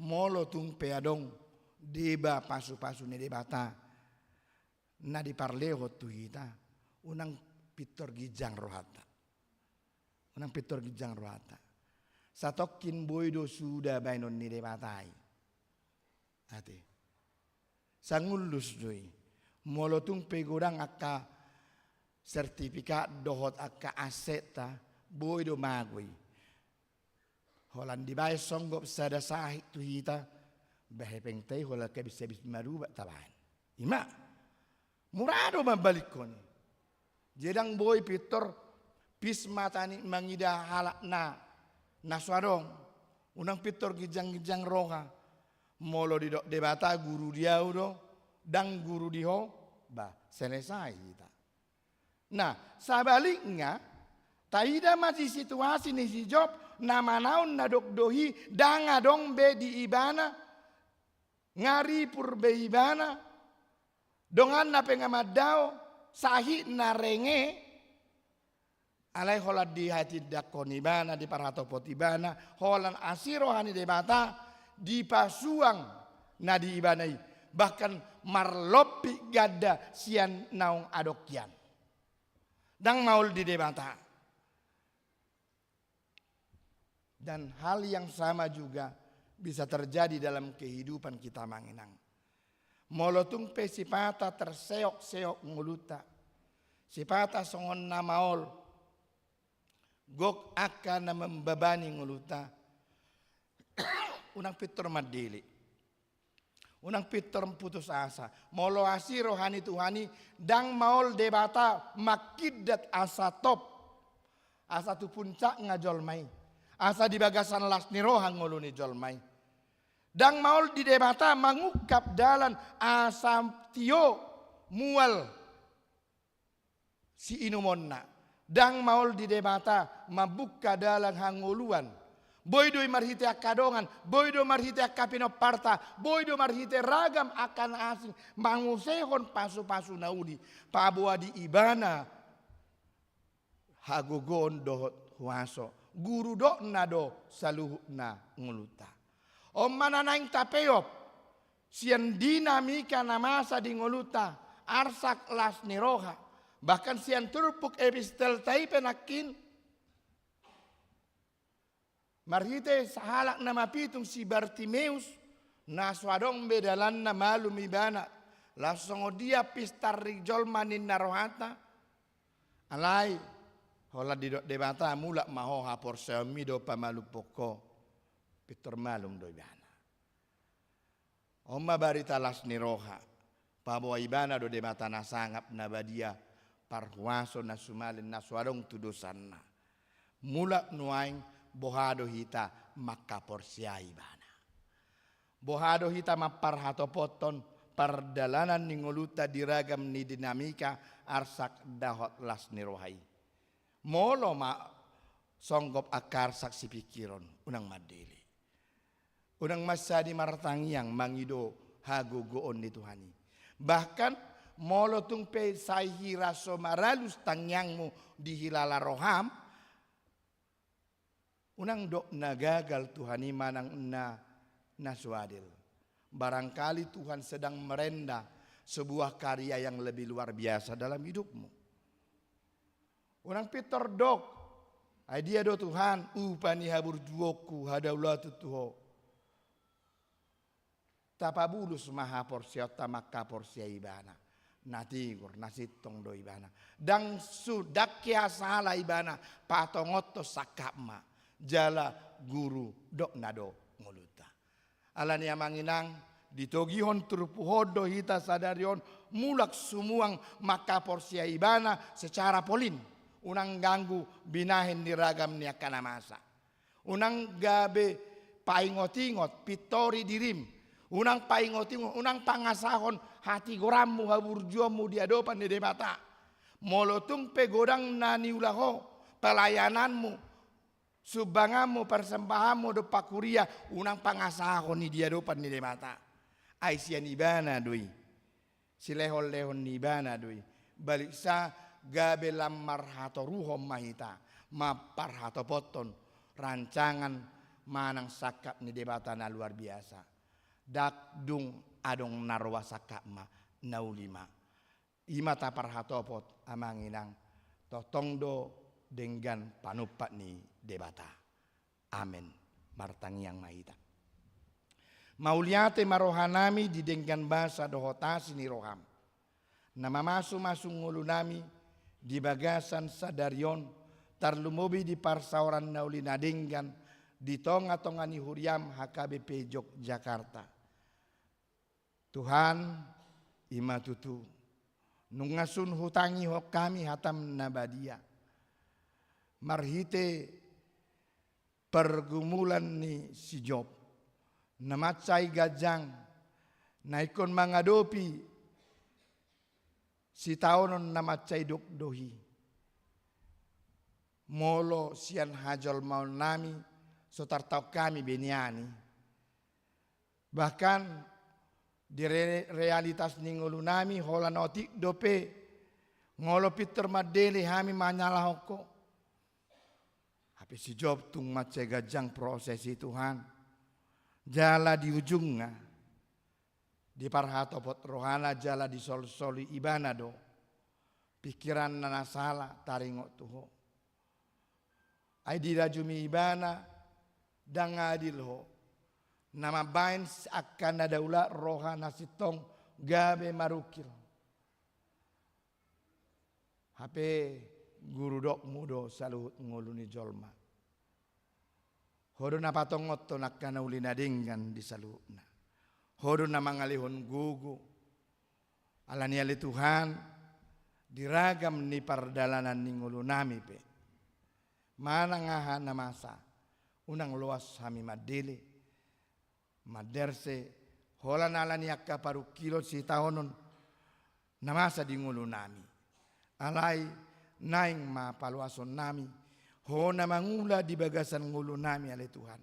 molo tung pe adong deba pasu-pasu ni Debata na diparlehon tu hita, unang pintor ginjang rohanta. Unang pintor ginjang rohanta. Satongkin boi do suda baenon ni Debata i. Ate. Sangullus do i. Molo tung pe godang angka sertifikat dohot angka aset ta, boi do mago i. Holan dibaen songgop sada sahit tu hita, bah hepengta i holan habis-habis marubat tabaen. Ima, mura do mambalikkon i. Jadi ndang boi pintor pis mata ni mangida halak na, na so adong. Unang pintor ginjang-ginjang roha. Molo didok Debata guru di ahu do, ndang guru di ho, bah, selesai hita. Nah, sabalikna, taida ma di situasi ni si Job, na manaon na dokdok i, ndang adong be di ibana, nga ripur be ibana, donganna pe nga mandao, sahitna renge, alai holan dihatindangkon ibana, diparhatopot ibana, holan asi roha ni Debata, dipasuang na di ibana i, bahkan marlompit ganda sian naung adong hian. Ndang maol di Debata. Dan hal yang sama juga bisa terjadi dalam kehidupan kita amang inang. Molo tung pe sipata terseok-seok ngolunta, sipata songon na maol, gok angka na membebani ngolunta, unang pintor mandele. Unang pintor putus asa. Molo asi roha ni Tuhan i, ndang maol Debata manghindat asa top, asa tu puncakna jolma i, asa di bagasan las ni roha ngolu ni jolma i. Ndang maol di Debata mangungkap dalan asa tio mual siinumonna. Ndang maol di Debata mambuka dalan hangoluan. Boi do i marhite angka dongan, boi do marhite angka pinomparta, boi do marhite ragam angka na asing mangusehon pasu-pasu na uli, paboa di ibana hagogoon dohot huaso. Guru dokna do saluhutna ngolunta. On ma na naeng tapeop sian dinamika na masa di ngolunta, arsak las ni roha, bahkan sian turpuk epistelta i pe nangkin, marhite sahalak na mapitung si Bartimeus, na so adong be dalanna malum ibana, laos songon dia pistar ni jolma ninna rohanta, alai holan didok Debata mulak ma ho, haporseaonmi do pamalumhon ho, pintor malum do ibana. On ma barita las ni roha, paboa ibana do Debata na sangap na badia, parhuaso na sumalin na so adong tu dosanna. Mulak nuaeng boha do hita mangkaporseai ibana. Boha do hita mamparhatopothon pardalanan ni ngolunta di ragam ni dinamika arsak dohot las ni roha i. Molo ma songgop angka arsak sipingkiron, unang mandele. Unang mansadi martangiang mangido hagogoon ni Tuhan i. Bahkan molo tung pe sai hira so maralus tangiangmu di hilala roham, unang dok na gagal Tuhan i manang na, na so adil. Barangkali Tuhan sedang merenda sebuah karya yang lebih luar biasa dalam hidupmu. Unang pintor dok, ai dia do Tuhan upa ni haburjuonku, hadaulaton tu Ho. Tapabulus ma haporseaonta mangkaporseai ibana. Na tigor, na sintong do ibana. Ndang su-, ndang hea sala ibana, patongothon sangkap ma. Jala guru dokna do ngolunta. Alani i amang inang, Ditogihon turpuk on do hita sadari on mulak sumuang mangkaporseai ibana secara polin, unang ganggu binahen ni ragam ni angka na masa. Unang gabe paingot-ingot, pintori dirim. Unang paingot-ingot, unang pangasahon hatigoranmu, haburjuonmu di adopan ni Debata. Molo tung pe godang na niula ho, pelayananmu, sumbanganmu, persembahanmu dompak huria, unang pangasahon i di adopan ni Debata. Ai sian ibana do i. Silehon-lehon ni ibana do i. Baliksa gabe lam marhatoruhon ma hita, mamparhatopothon rancangan manang sangkap ni Debata na luar biasa. Ndang dung adong na roa, sangkap ma, na uli ma. I ma taparhatopot, amang inang, tongtong do denggan panumpak ni Debata. Amen. Martangiang ma hita. Mauliate ma rohanami di denggan basa dohot asi ni roham, na mamasumasu ngolunami di bagasan sadari on, tarlumobi di parsaoran na uli na denggan di tongatonga ni huriam H K B P Jogjakarta. Tuhan, i ma tutu, nunga sun hutangihon hami hatam na badia marhite pergumulan ni si Job, na mansai ganjang, na ingkon mangadopi sitaonon na mansai dokdok i. Molo sian hajolmaonnami, so tartaon hami be nian i. Bahkan di re-, realitas ni ngolunami, holan otik dope, molo pintor mandele hami manyalahon Ho. Hape si Job tung mansai ganjang proses i, Tuhan. Jala di ujungna, diparhatopot rohana jala disolsoli ibana do pikiranna na sala taringot tu Ho. Ai dirajumi ibana, ndang adil Ho, na mambahen angka na daulat roha na sintong gabe marungkil. Hape guru dokmu do saluhut ngolu ni jolma. Ho do na patongothon angka na uli na denggan di saluhutna. Ho do na mangalehon gogo. Alani i ale Tuhan, di ragam ni pardalanan ni ngolunami pe, manang aha na masa, unang loas hami mandele, manderse, holan alani angka parungkilon sitaonon na masa di ngolunami. Alai naeng ma paloasonnami, Ho na mangula di bagasan ngolunami ale Tuhan.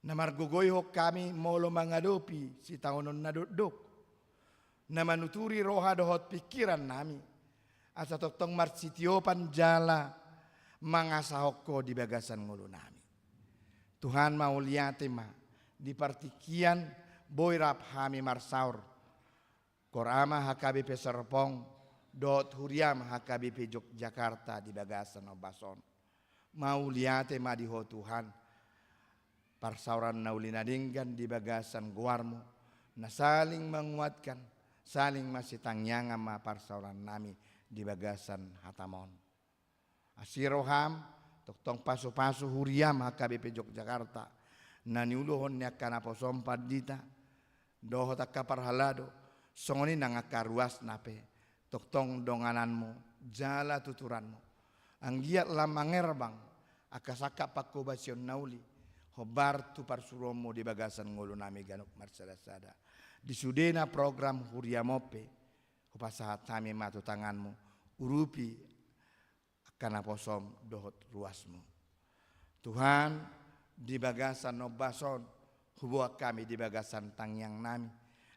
Na margogoihon hami molo mangadopi sitaonon na dokdok. Na manuturi roha dohot pingkirannami, asa tongtong marsitiopan jala mangasahon Ho di bagasan ngolunami. Tuhan, mauliate ma, di partingkian boi rap hami marsaor. Koor Ama H K B P Serpong, dohot huriam H K B P Jogjakarta di bagasan ombas on. Mauliate ma di Ho Tuhan, parsaoran na uli na denggan di bagasan goarmu, na saling menguatkan, saling masitangiangan ma parsaorannami di bagasan hatam on. Asi roham, tongtong pasupasu huriam H K B P Jogjakarta, na niuluhon ni angka naposom pandita, dohot angka parhalado, songon i nang angka ruasna pe, tongtong dongananmu, jala tuturanmu. Anggiat lam mangerbang angka sangkap pangkobasion na uli, hombar tu parsuruonmu di bagasan ngolunami ganup marsadasada. Di sudena program huriam on pe, hupasahat hami ma tu tanganmu, urupi angka naposom dohot ruasmu. Tuhan, di bagasan ombas on, huboan hami di bagasan tangiangnami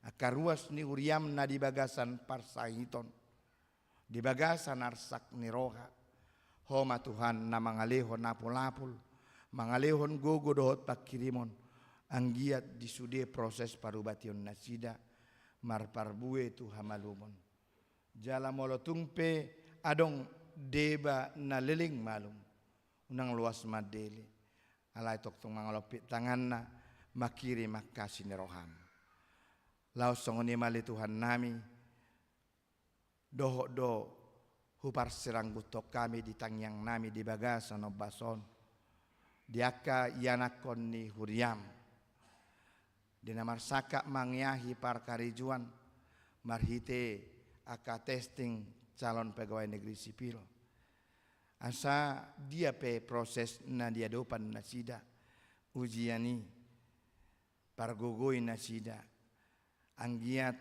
angka ruas ni huriam na di bagasan parsangiton, di bagasan arsak ni roha. Ho ma Tuhan na mangalehon apulapul, mangalehon gogo dohot pangkirimon, anggiat di sude proses parubation nasida marparbue tu hamalumon. Jala molo tung pe adong deba na leleng malum, unang loas mandele, alai tongtong mangalompit tanganna, mangkirim angka asi ni roham. Laos songon i ma ale Tuhannami, dohot do huparsirangguthon hami di tangiangnami di bagasan ombas on, di angka ianakhon ni huriam, di na marsangkap mangeahi parkarejoan marhite angka testing calon pegawai negeri sipil. Asa dia pe proses na diadopan nasida, ujian i, pargogoi nasida, anggiat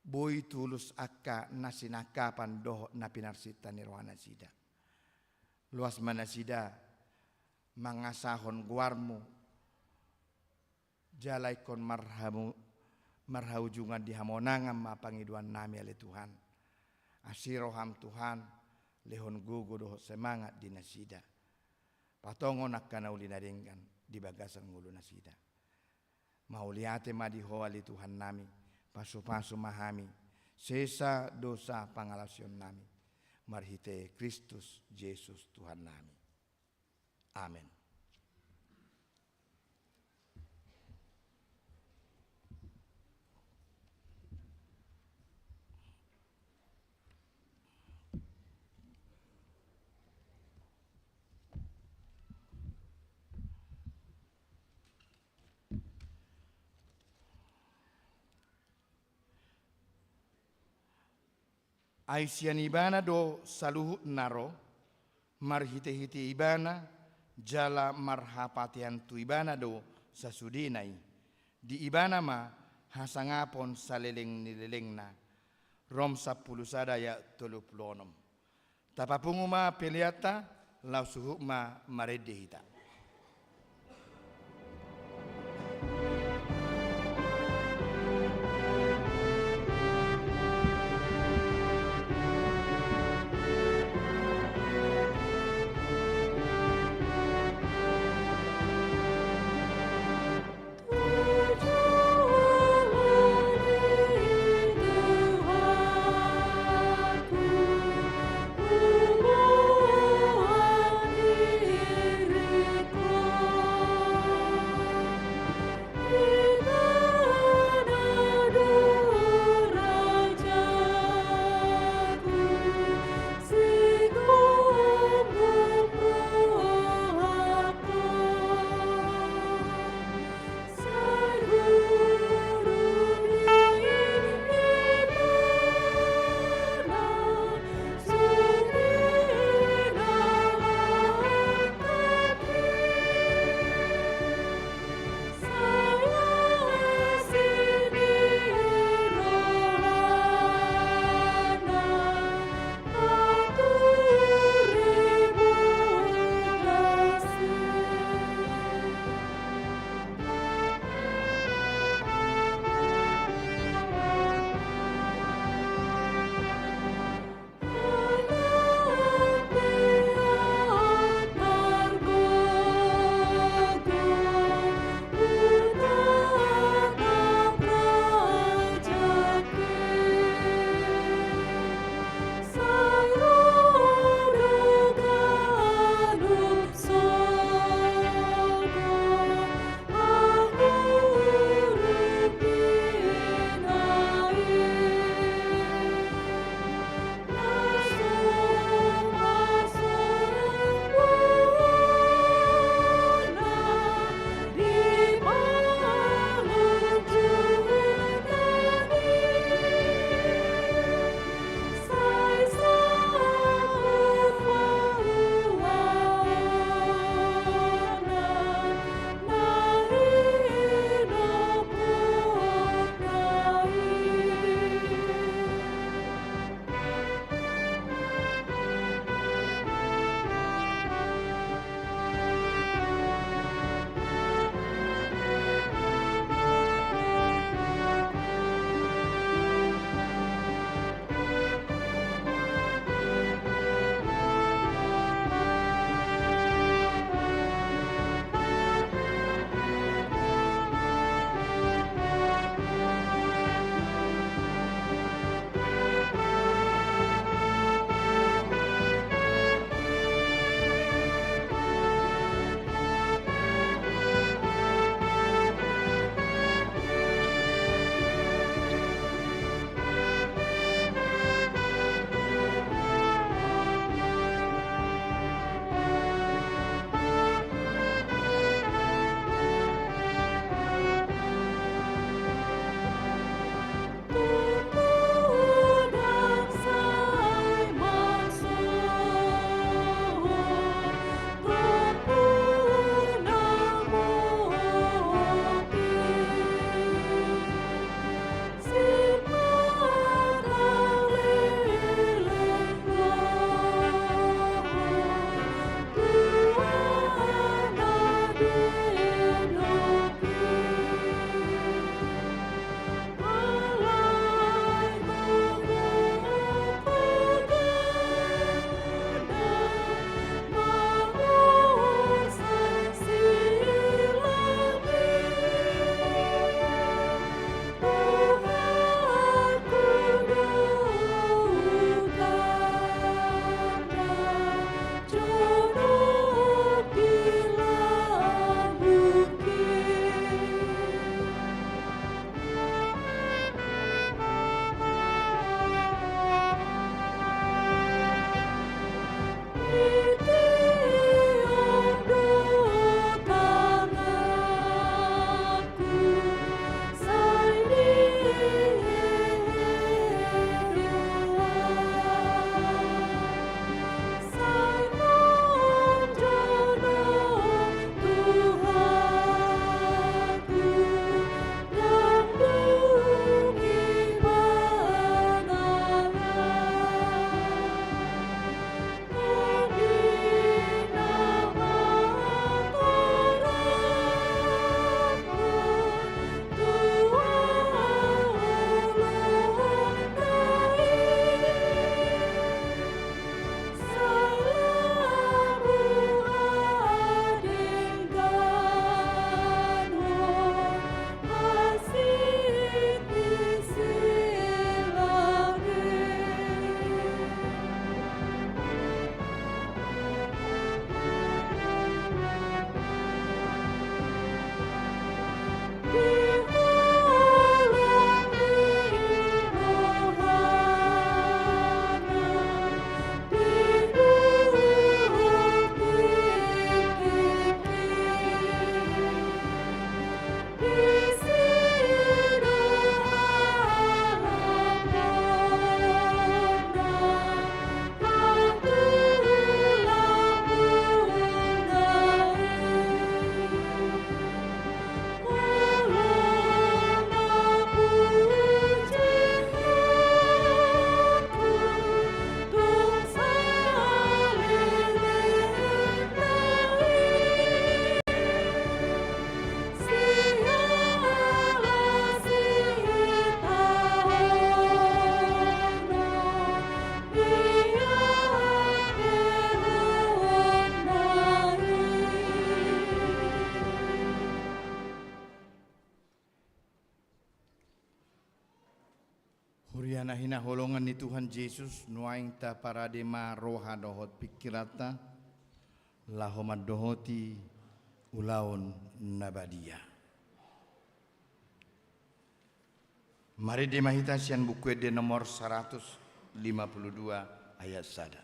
boi tulus angka na sinangkapan dohot na pinarsinta ni roha nasida. Loas ma nasida mangasahon goarmu, jala ingkon marhamu-, marhaujungan di hamonangan ma pangidoan nami ale Tuhan. Asi roham Tuhan, lehon gogo dohot semangat di nasida. Patongon angka na uli na denggan di bagasan ngolu nasida. Mauliate ma di Ho ale Tuhan nami, pasupasu ma hami, sesa dosa pangalaosion nami, marhite Kristus Jesus Tuhan nami. Amen. Ai sian Ibana do saluhut na ro, marhitehite Ibana, jala marhapatean tu Ibana do sasudena i. Di Ibana ma hasangapon saleleng ni lelengna. Rom sampulu sada ayat tolu pulu onom. Tapapungu ma peleanta, laos huhut ma marende hita. Hinaholongan ni Tuhan Jesus, nuaeng taparade ma roha dohot pingkiranta, laho mandohoti ulaon na badia. Marende ma hita sian Buku Ende nomor saratus lima pulu dua ayat sada.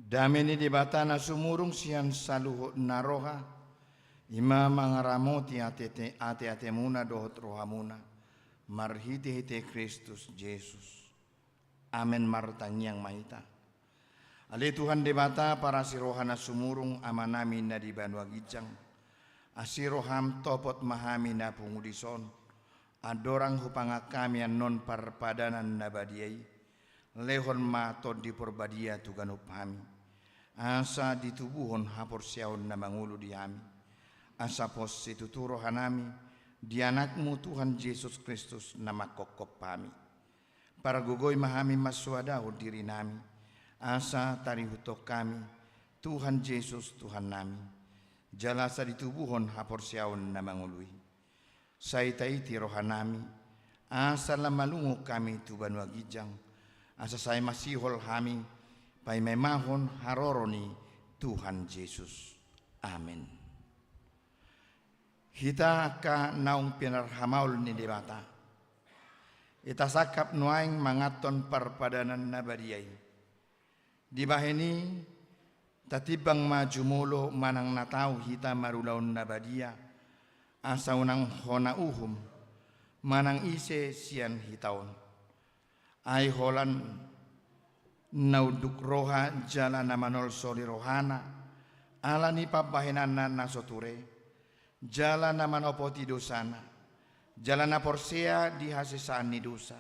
Dame ni Debata na sumurung sian saluhut na roha, i ma mangaramoti ate-, ate-atemuna dohot rohamuna, marhite-hite Kristus Jesus. Amen. Martangiang ma hita. Ale Tuhan Debata, parasi roha na sumurung, Amanami na di banua ginjang, asi roham topot ma hami na pungu dison, andorang hupangan hami annon parpadanan na badia i, lehon ma Tondi Porbadia tu ganup hami, asa ditubuhon haporseaon na mangolu di hami, asa pos situtu rohanami di Anakmu Tuhan Jesus Kristus na manghophop hami. Pargogoi ma hami mansoadahon dirinami, asa tarihuthon hami Tuhan Jesus Tuhannami, jala asa ditubuhon haporseaon na mangolu i. Sai taiti rohanami, asa lam malungun hami tu banua ginjang, asa sai masihol hami paimaimahon haroro ni Tuhan Jesus. Amen. Hita angka naung pinarhamaol ni Debata, i tasangkap nuaeng manganhon parpadanan na badia i. Dibahen i, tatimbang ma jumolo manang na tau hita marulaon na badia, asa unang hona uhum manang ise sian hita on. Ai holan na unduk roha jala na manolsoli rohana ala ni pambahenanna na so ture, jala na manopoti dosana, jala na porsea di hasesaan ni dosa,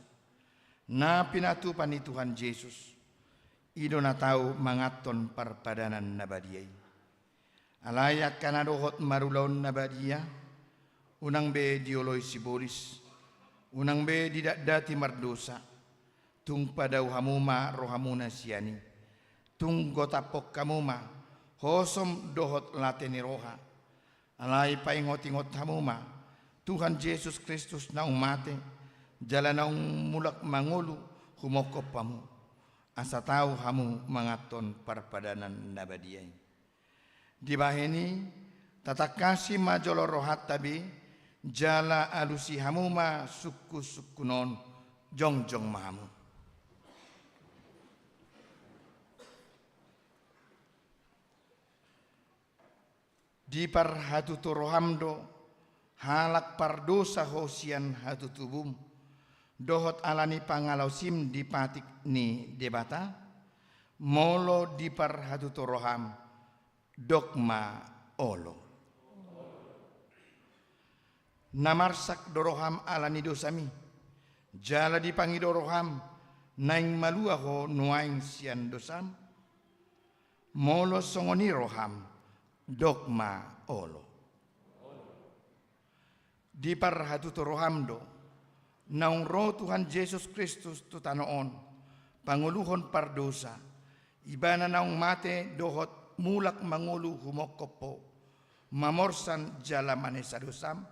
na pinatupa ni Tuhan Jesus, i do na tau manganhon parpadanan na badia i. Alai angka na dohot marulaon na badia, unang be dioloi sibolis, unang be didatdati mardosa, tung padao hamu ma rohamuna sian i, tung gotaphon hamu ma hosom dohot late ni roha, alai paingot-ingot hamu ma Tuhan Jesus Kristus naung mate, jala naung mulak mangolu humongkop hamu, asa tau hamu manganhon parpadanan na badia i. Dibahen i, tatangkasi ma jolo rohanta be, jala alusi hamu ma sungkun-sungkun on, jongjong ma hamu. Diparhatutu roham do, halak pardosa ho sian hatutubum, dohot ala ni pangalaosim di patik ni Debata? Molo diparhatutu roham, dok ma olo. Na marsak do roham ala ni dosami, jala dipangido roham naeng malua ho nuaeng sian dosam? Molo songon i roham, dok ma olo. Diparhatutu roham do, naung ro Tuhan Jesus Kristus tu tano on, pangoluhon pardosa, Ibana naung mate dohot mulak mangolu humongkop ho, mamorsan jala manesa dosam?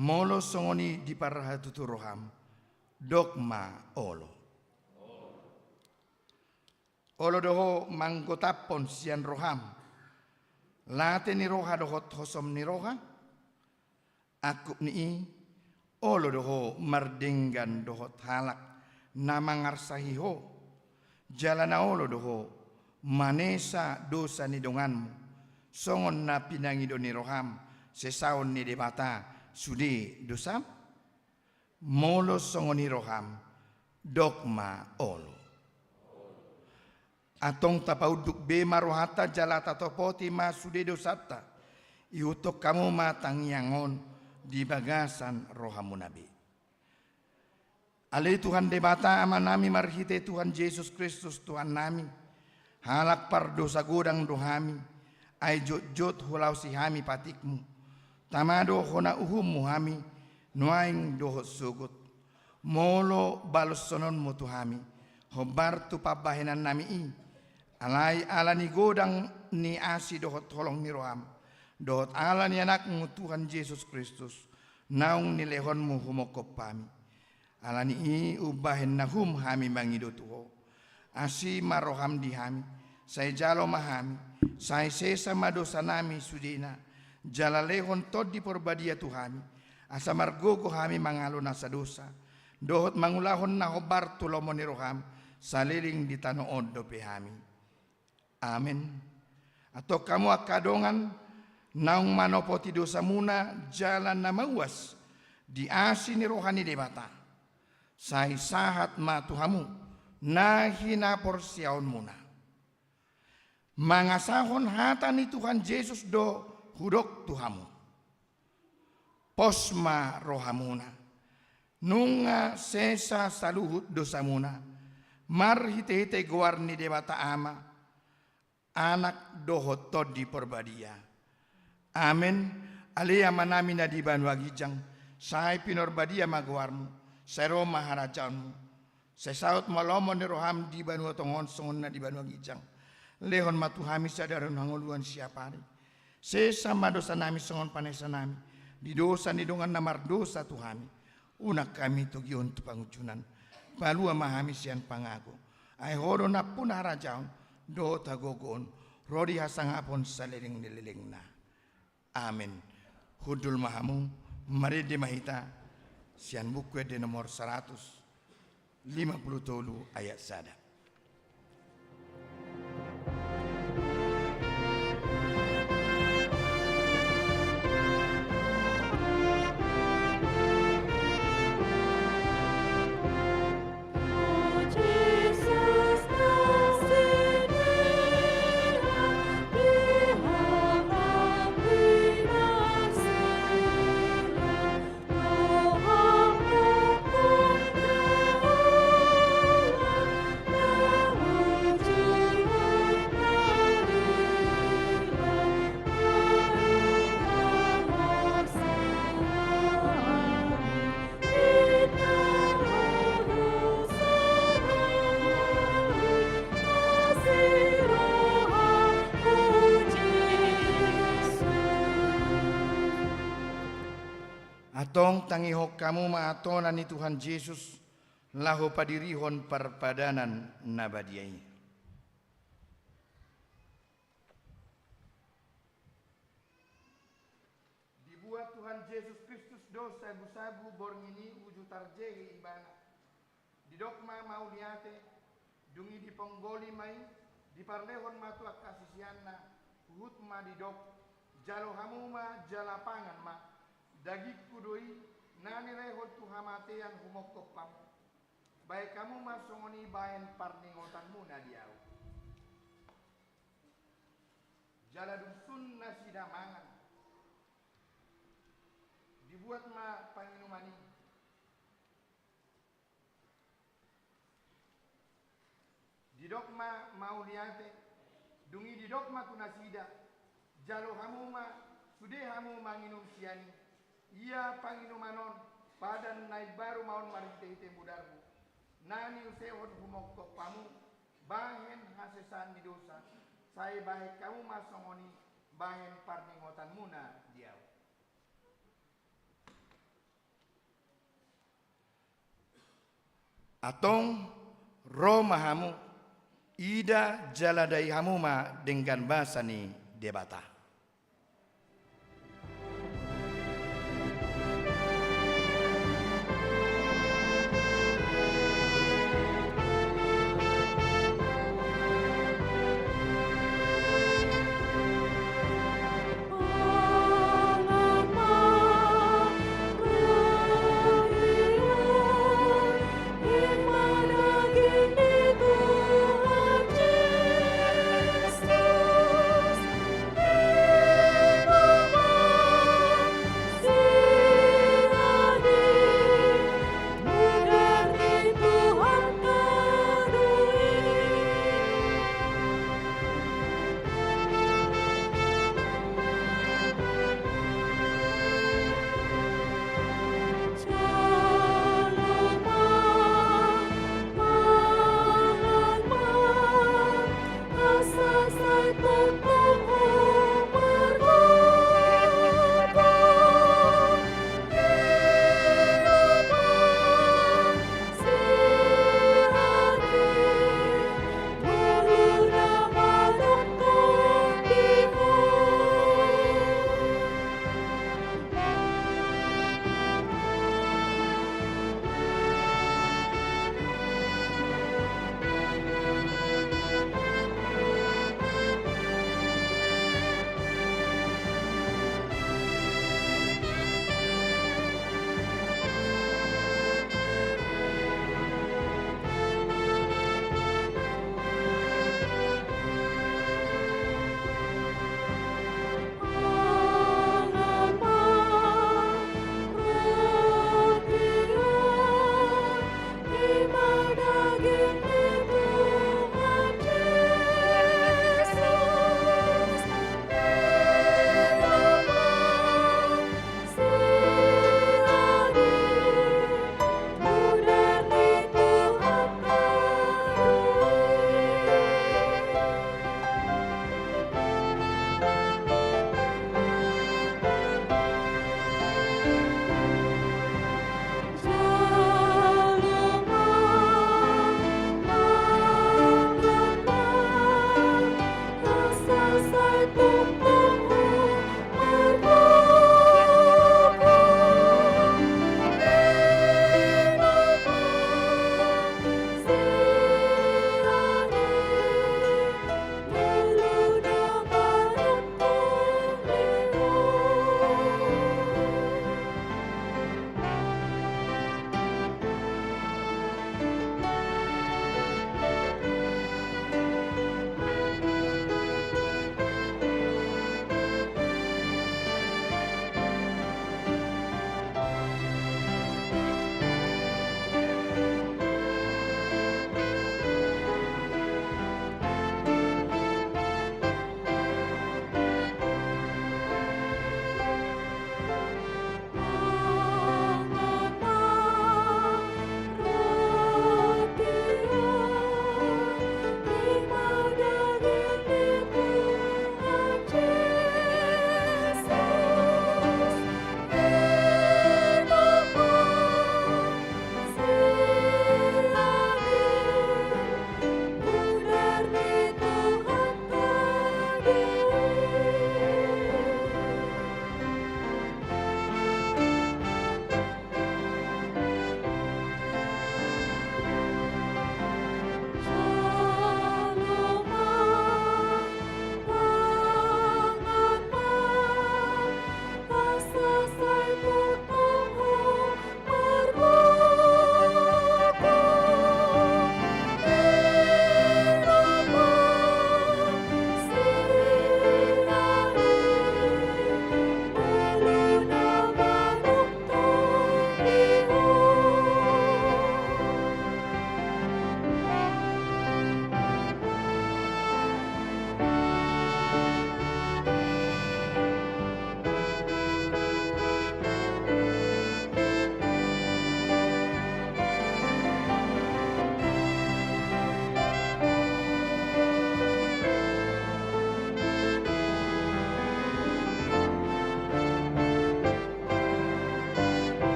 Molo songon i diparhatutu roham, Dok ma olo. Olo do ho manggotaphon sian roham late ni roha dohot hosom ni roha. Angkup ni i, olo do ho mardenggan dohot halak na mangarsahi ho. Jala na olo do ho manesa dosa ni donganmu, songon na pinangido ni roham sesaon ni Debata sude dosam? Molo songon i roham, dok ma olo. Antong tapaunduk be ma rohanta jala tatopoti ma sude dosanta. Ihuthon hamu ma tangiang on di bagasan rohamuna be. Ale Tuhan Debata Amanami, marhite Tuhan Jesus Kristus Tuhannami, halak pardosa godang do hami, ai jotjot hulaosi hami patikmu. Tama do hona uhummu hami nuaeng dohot sogot. Molo baloshononmu tu hami hombar tu pambahenannami i, alai ala ni godang ni asi dohot holong ni roham, dohot ala ni Anakmu Tuhan Jesus Kristus, naung nilehonmu humongkop hami. Ala ni i umbahen na hum hami mangido tu ho. Asi ma roham di hami, sai jalo ma hami, sai sesa ma dosanami sudena, jala lehon Tondi Porbadia tu hami, asa margogo hami mangalo nasa dosa, dohot mangulahon na hombar tu lomo ni roham, saleleng di tano on dope hami. Amen. Antong hamu angka dongan, naung manopoti dosamuna jala na mauas di asi ni roha ni Debata, sai sahat ma tu hamu na hinaporseaonmuna. Mangasahon hata ni Tuhan Jesus do hudok tu hamu. Pos ma rohamuna. Nunga sesa saluhut dosamuna, marhitehite goar ni Debata Ama, Anak dohot Tondi Porbadia. Amen. Ale Amanami na di banua ginjang, sai pinarbadia ma goarmu, sai ro ma harajaonmu, sai saut ma lomo ni roham di banua tonga on songon na di banua ginjang. Lehon ma tu hami sadari on hangoluan siapari. Sesa ma dosanami songon panesanami di dosa ni dongan na mardosa tu hami. Unang hami togihon tu pangunjunan. Palua ma hami sian pangago. Ai ho do nampuna harajaon dohot hagogoon ro di hasangapon saleleng ni lelengna. Amen. Hundul ma hamu, marende ma hita sian Buku Ende nomor saratus lima pulu tolu ayat sada. Antong tangihon hamu ma atona ni Tuhan Jesus, laho padirihon parpadanan na badia i. Dibuat Tuhan Jesus Kristus do sagusagu borngin i uju tarjehe Ibana. Didok ma mauliate, dung i diponggoli ma i, diparlehon ma tu angka siseanna, huhut ma didok, jalo hamu ma jala pangan ma, dagingku do i, na nilehon tu hamatean humongkop hamu. Bahen hamu ma songon i bahen parningotanmuna di ahu. Jala dung sun nasida mangan, dibuat ma panginuman i. Didok ma mauliate, dung i didok ma tu nasida, jalo hamu ma, sude hamu manginum sian i. Ia panginuman on, padan na imbaru ma on marhitehite mudarhu, na niusehon humongkop hamu, bahen hasesaan ni dosa, sai bahen hamu ma songon i, bahen parningotanmuna di ahu. Antong, ro ma hamu, ida jala dai hamu ma denggan basa ni Debata.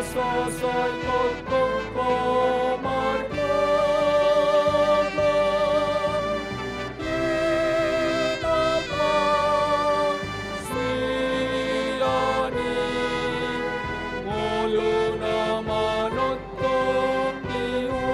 Sasai tongtong ho margogo, i ma sian i ngolu na manongtong di ho.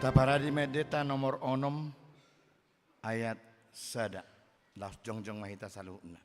Taparade ma endenta nomor onom ayat sada. Laos jongjong ma hita saluhutna.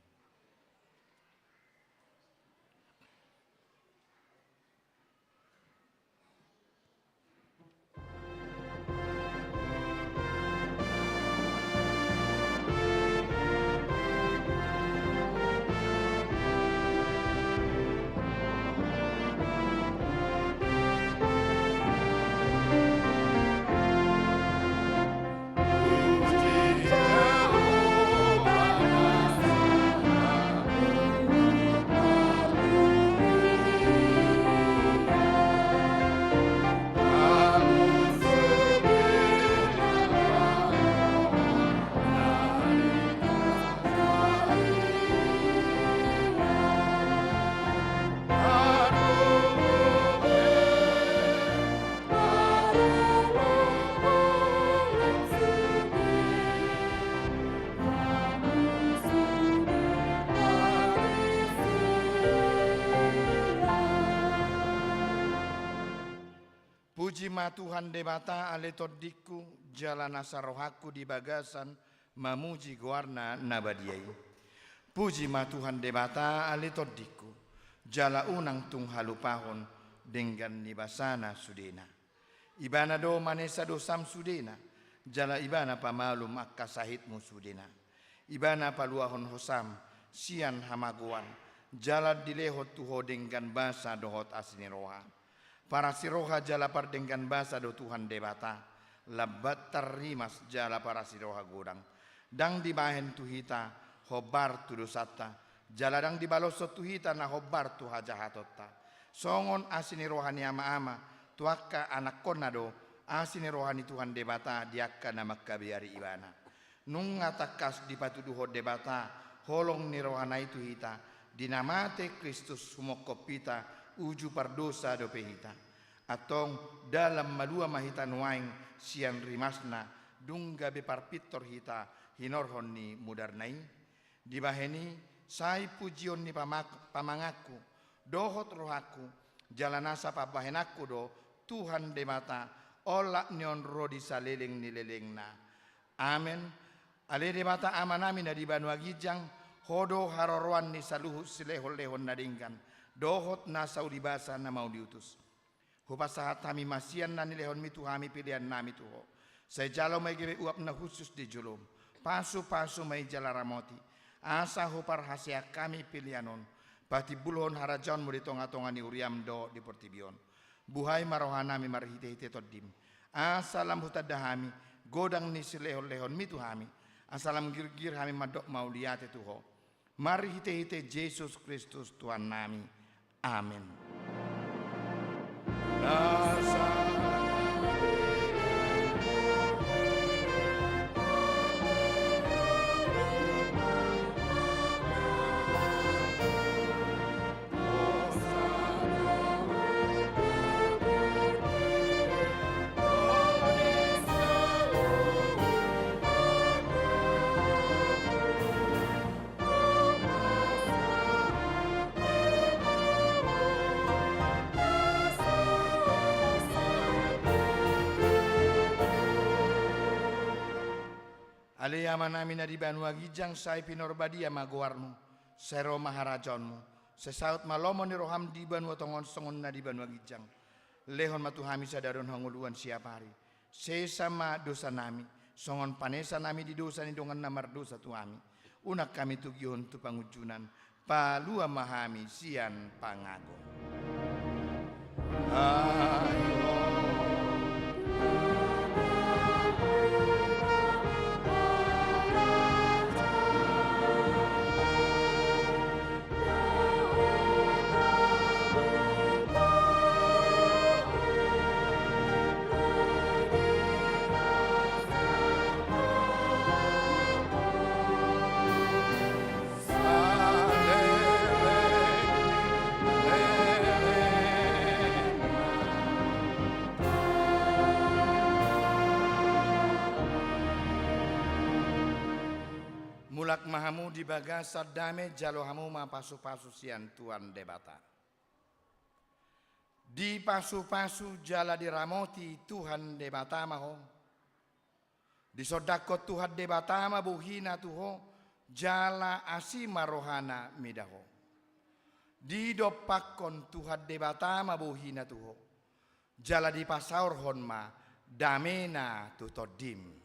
ma Tuhan Debata ale tondingku, jala nasa rohangku di bagasan mamuji goarna na badia i. Puji ma Tuhan Debata ale tondingku, jala unang tung halupahon denggan ni basana sudena. Ibana do manesa dosam sudena, jala Ibana pamalum angka sahitmu sudena. Ibana paluahon hosam sian hamagoan, jala dilehon tu ho denggan basa dohot asi ni roha. Parasi roha jala pardenggan basa do Tuhan Debata, lambat tarrimas jala parasi roha godang. Ndang dibahen tu hita hombar tu dosanta, jala ndang dibaloshon tu hita na hombar tu hajahatonta. Songon asi ni roha ni ama-ama tu angka anakkonna do asi ni roha ni Tuhan Debata di angka na mangkabiari Ibana. Nunga tangkas dipatuduhon Debata holong ni rohana i tu hita, di na mate Kristus humongkop hita, uju pardosa dope hita. Antong dalan malua ma hita nuaeng sian rimasna, dung gabe parpintor hita hinorhon ni mudarna i. Dibahen i, sai pujion ni pamak-, pamanganku dohot rohangku, jala nasa pambahenanku do Tuhan Debata, olat ni on ro di saleleng ni lelengna. Amen. Ale Debata Amanami na di banua ginjang, Ho do haroroan ni saluhut silehon-lehon na denggan dohot na sauli basa na mauliutus. Hupasahat hami ma sian na nilehonmi tu hami peleannami tu Ho. Sai jalo ma i gabe uap na hushus di jolom. Pasu-pasu ma i jala ramoti, asa huparhaseang hami pelean on patimbulhon harajaonmu di tonga-tonga ni huriam dohot di portibi on. Buhai ma rohanami marhite-hite Tondim, asa lam hutanda hami godang ni silehon-lehonmi tu hami, asa lam girgir hami mandok mauliate tu Ho. Marhite-hite Jesus Kristus Tuhannami. Amen. Ale Amanami na di banua ginjang, sai pinarbadia ma goarmu, sai ro ma harajaonmu, sai saut ma lomo ni roham di banua tonga on songon na di banua ginjang. Lehon ma tu hami sadari on hangoluan siapari. Sesa ma dosanami, songon panesanami di dosa ni dongan na mardosa tu hami. Unang hami togihon tu pangunjunan, palua ma hami sian pangago. Amen. Mulak ma hamu di bagasan dame, jalo hamu ma pasu-pasu sian Tuhan Debata. Dipasu-pasu jala diramoti Tuhan Debata ma ho. Disondangkon Tuhan Debata ma bohina tu ho, jala asi ma rohana mida ho. Didompakkon Tuhan Debata ma bohina tu ho, jala dipasaorhon ma damena tu tondim.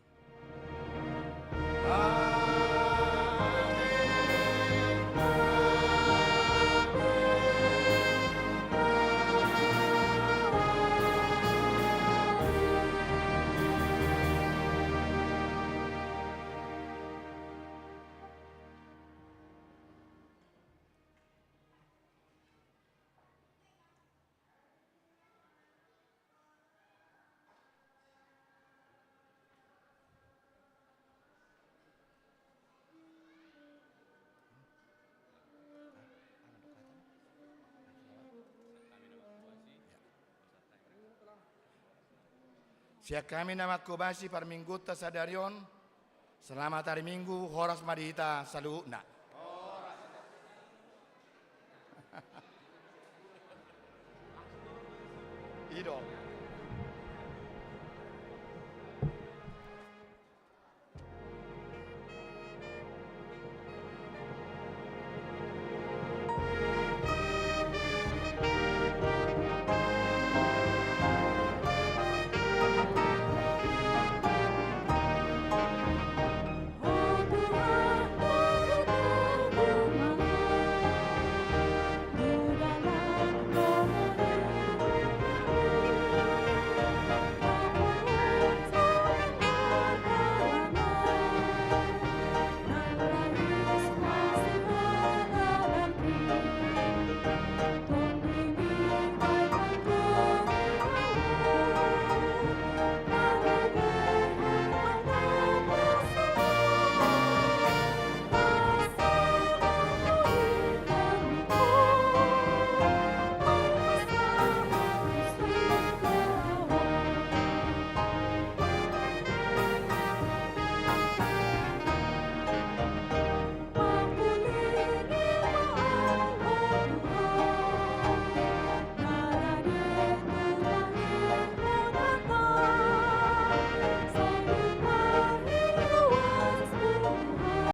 Sian hami na manghobasi parmingguonta sadari on, selamat hari Minggu, horas ma di hita saluhutna. I do.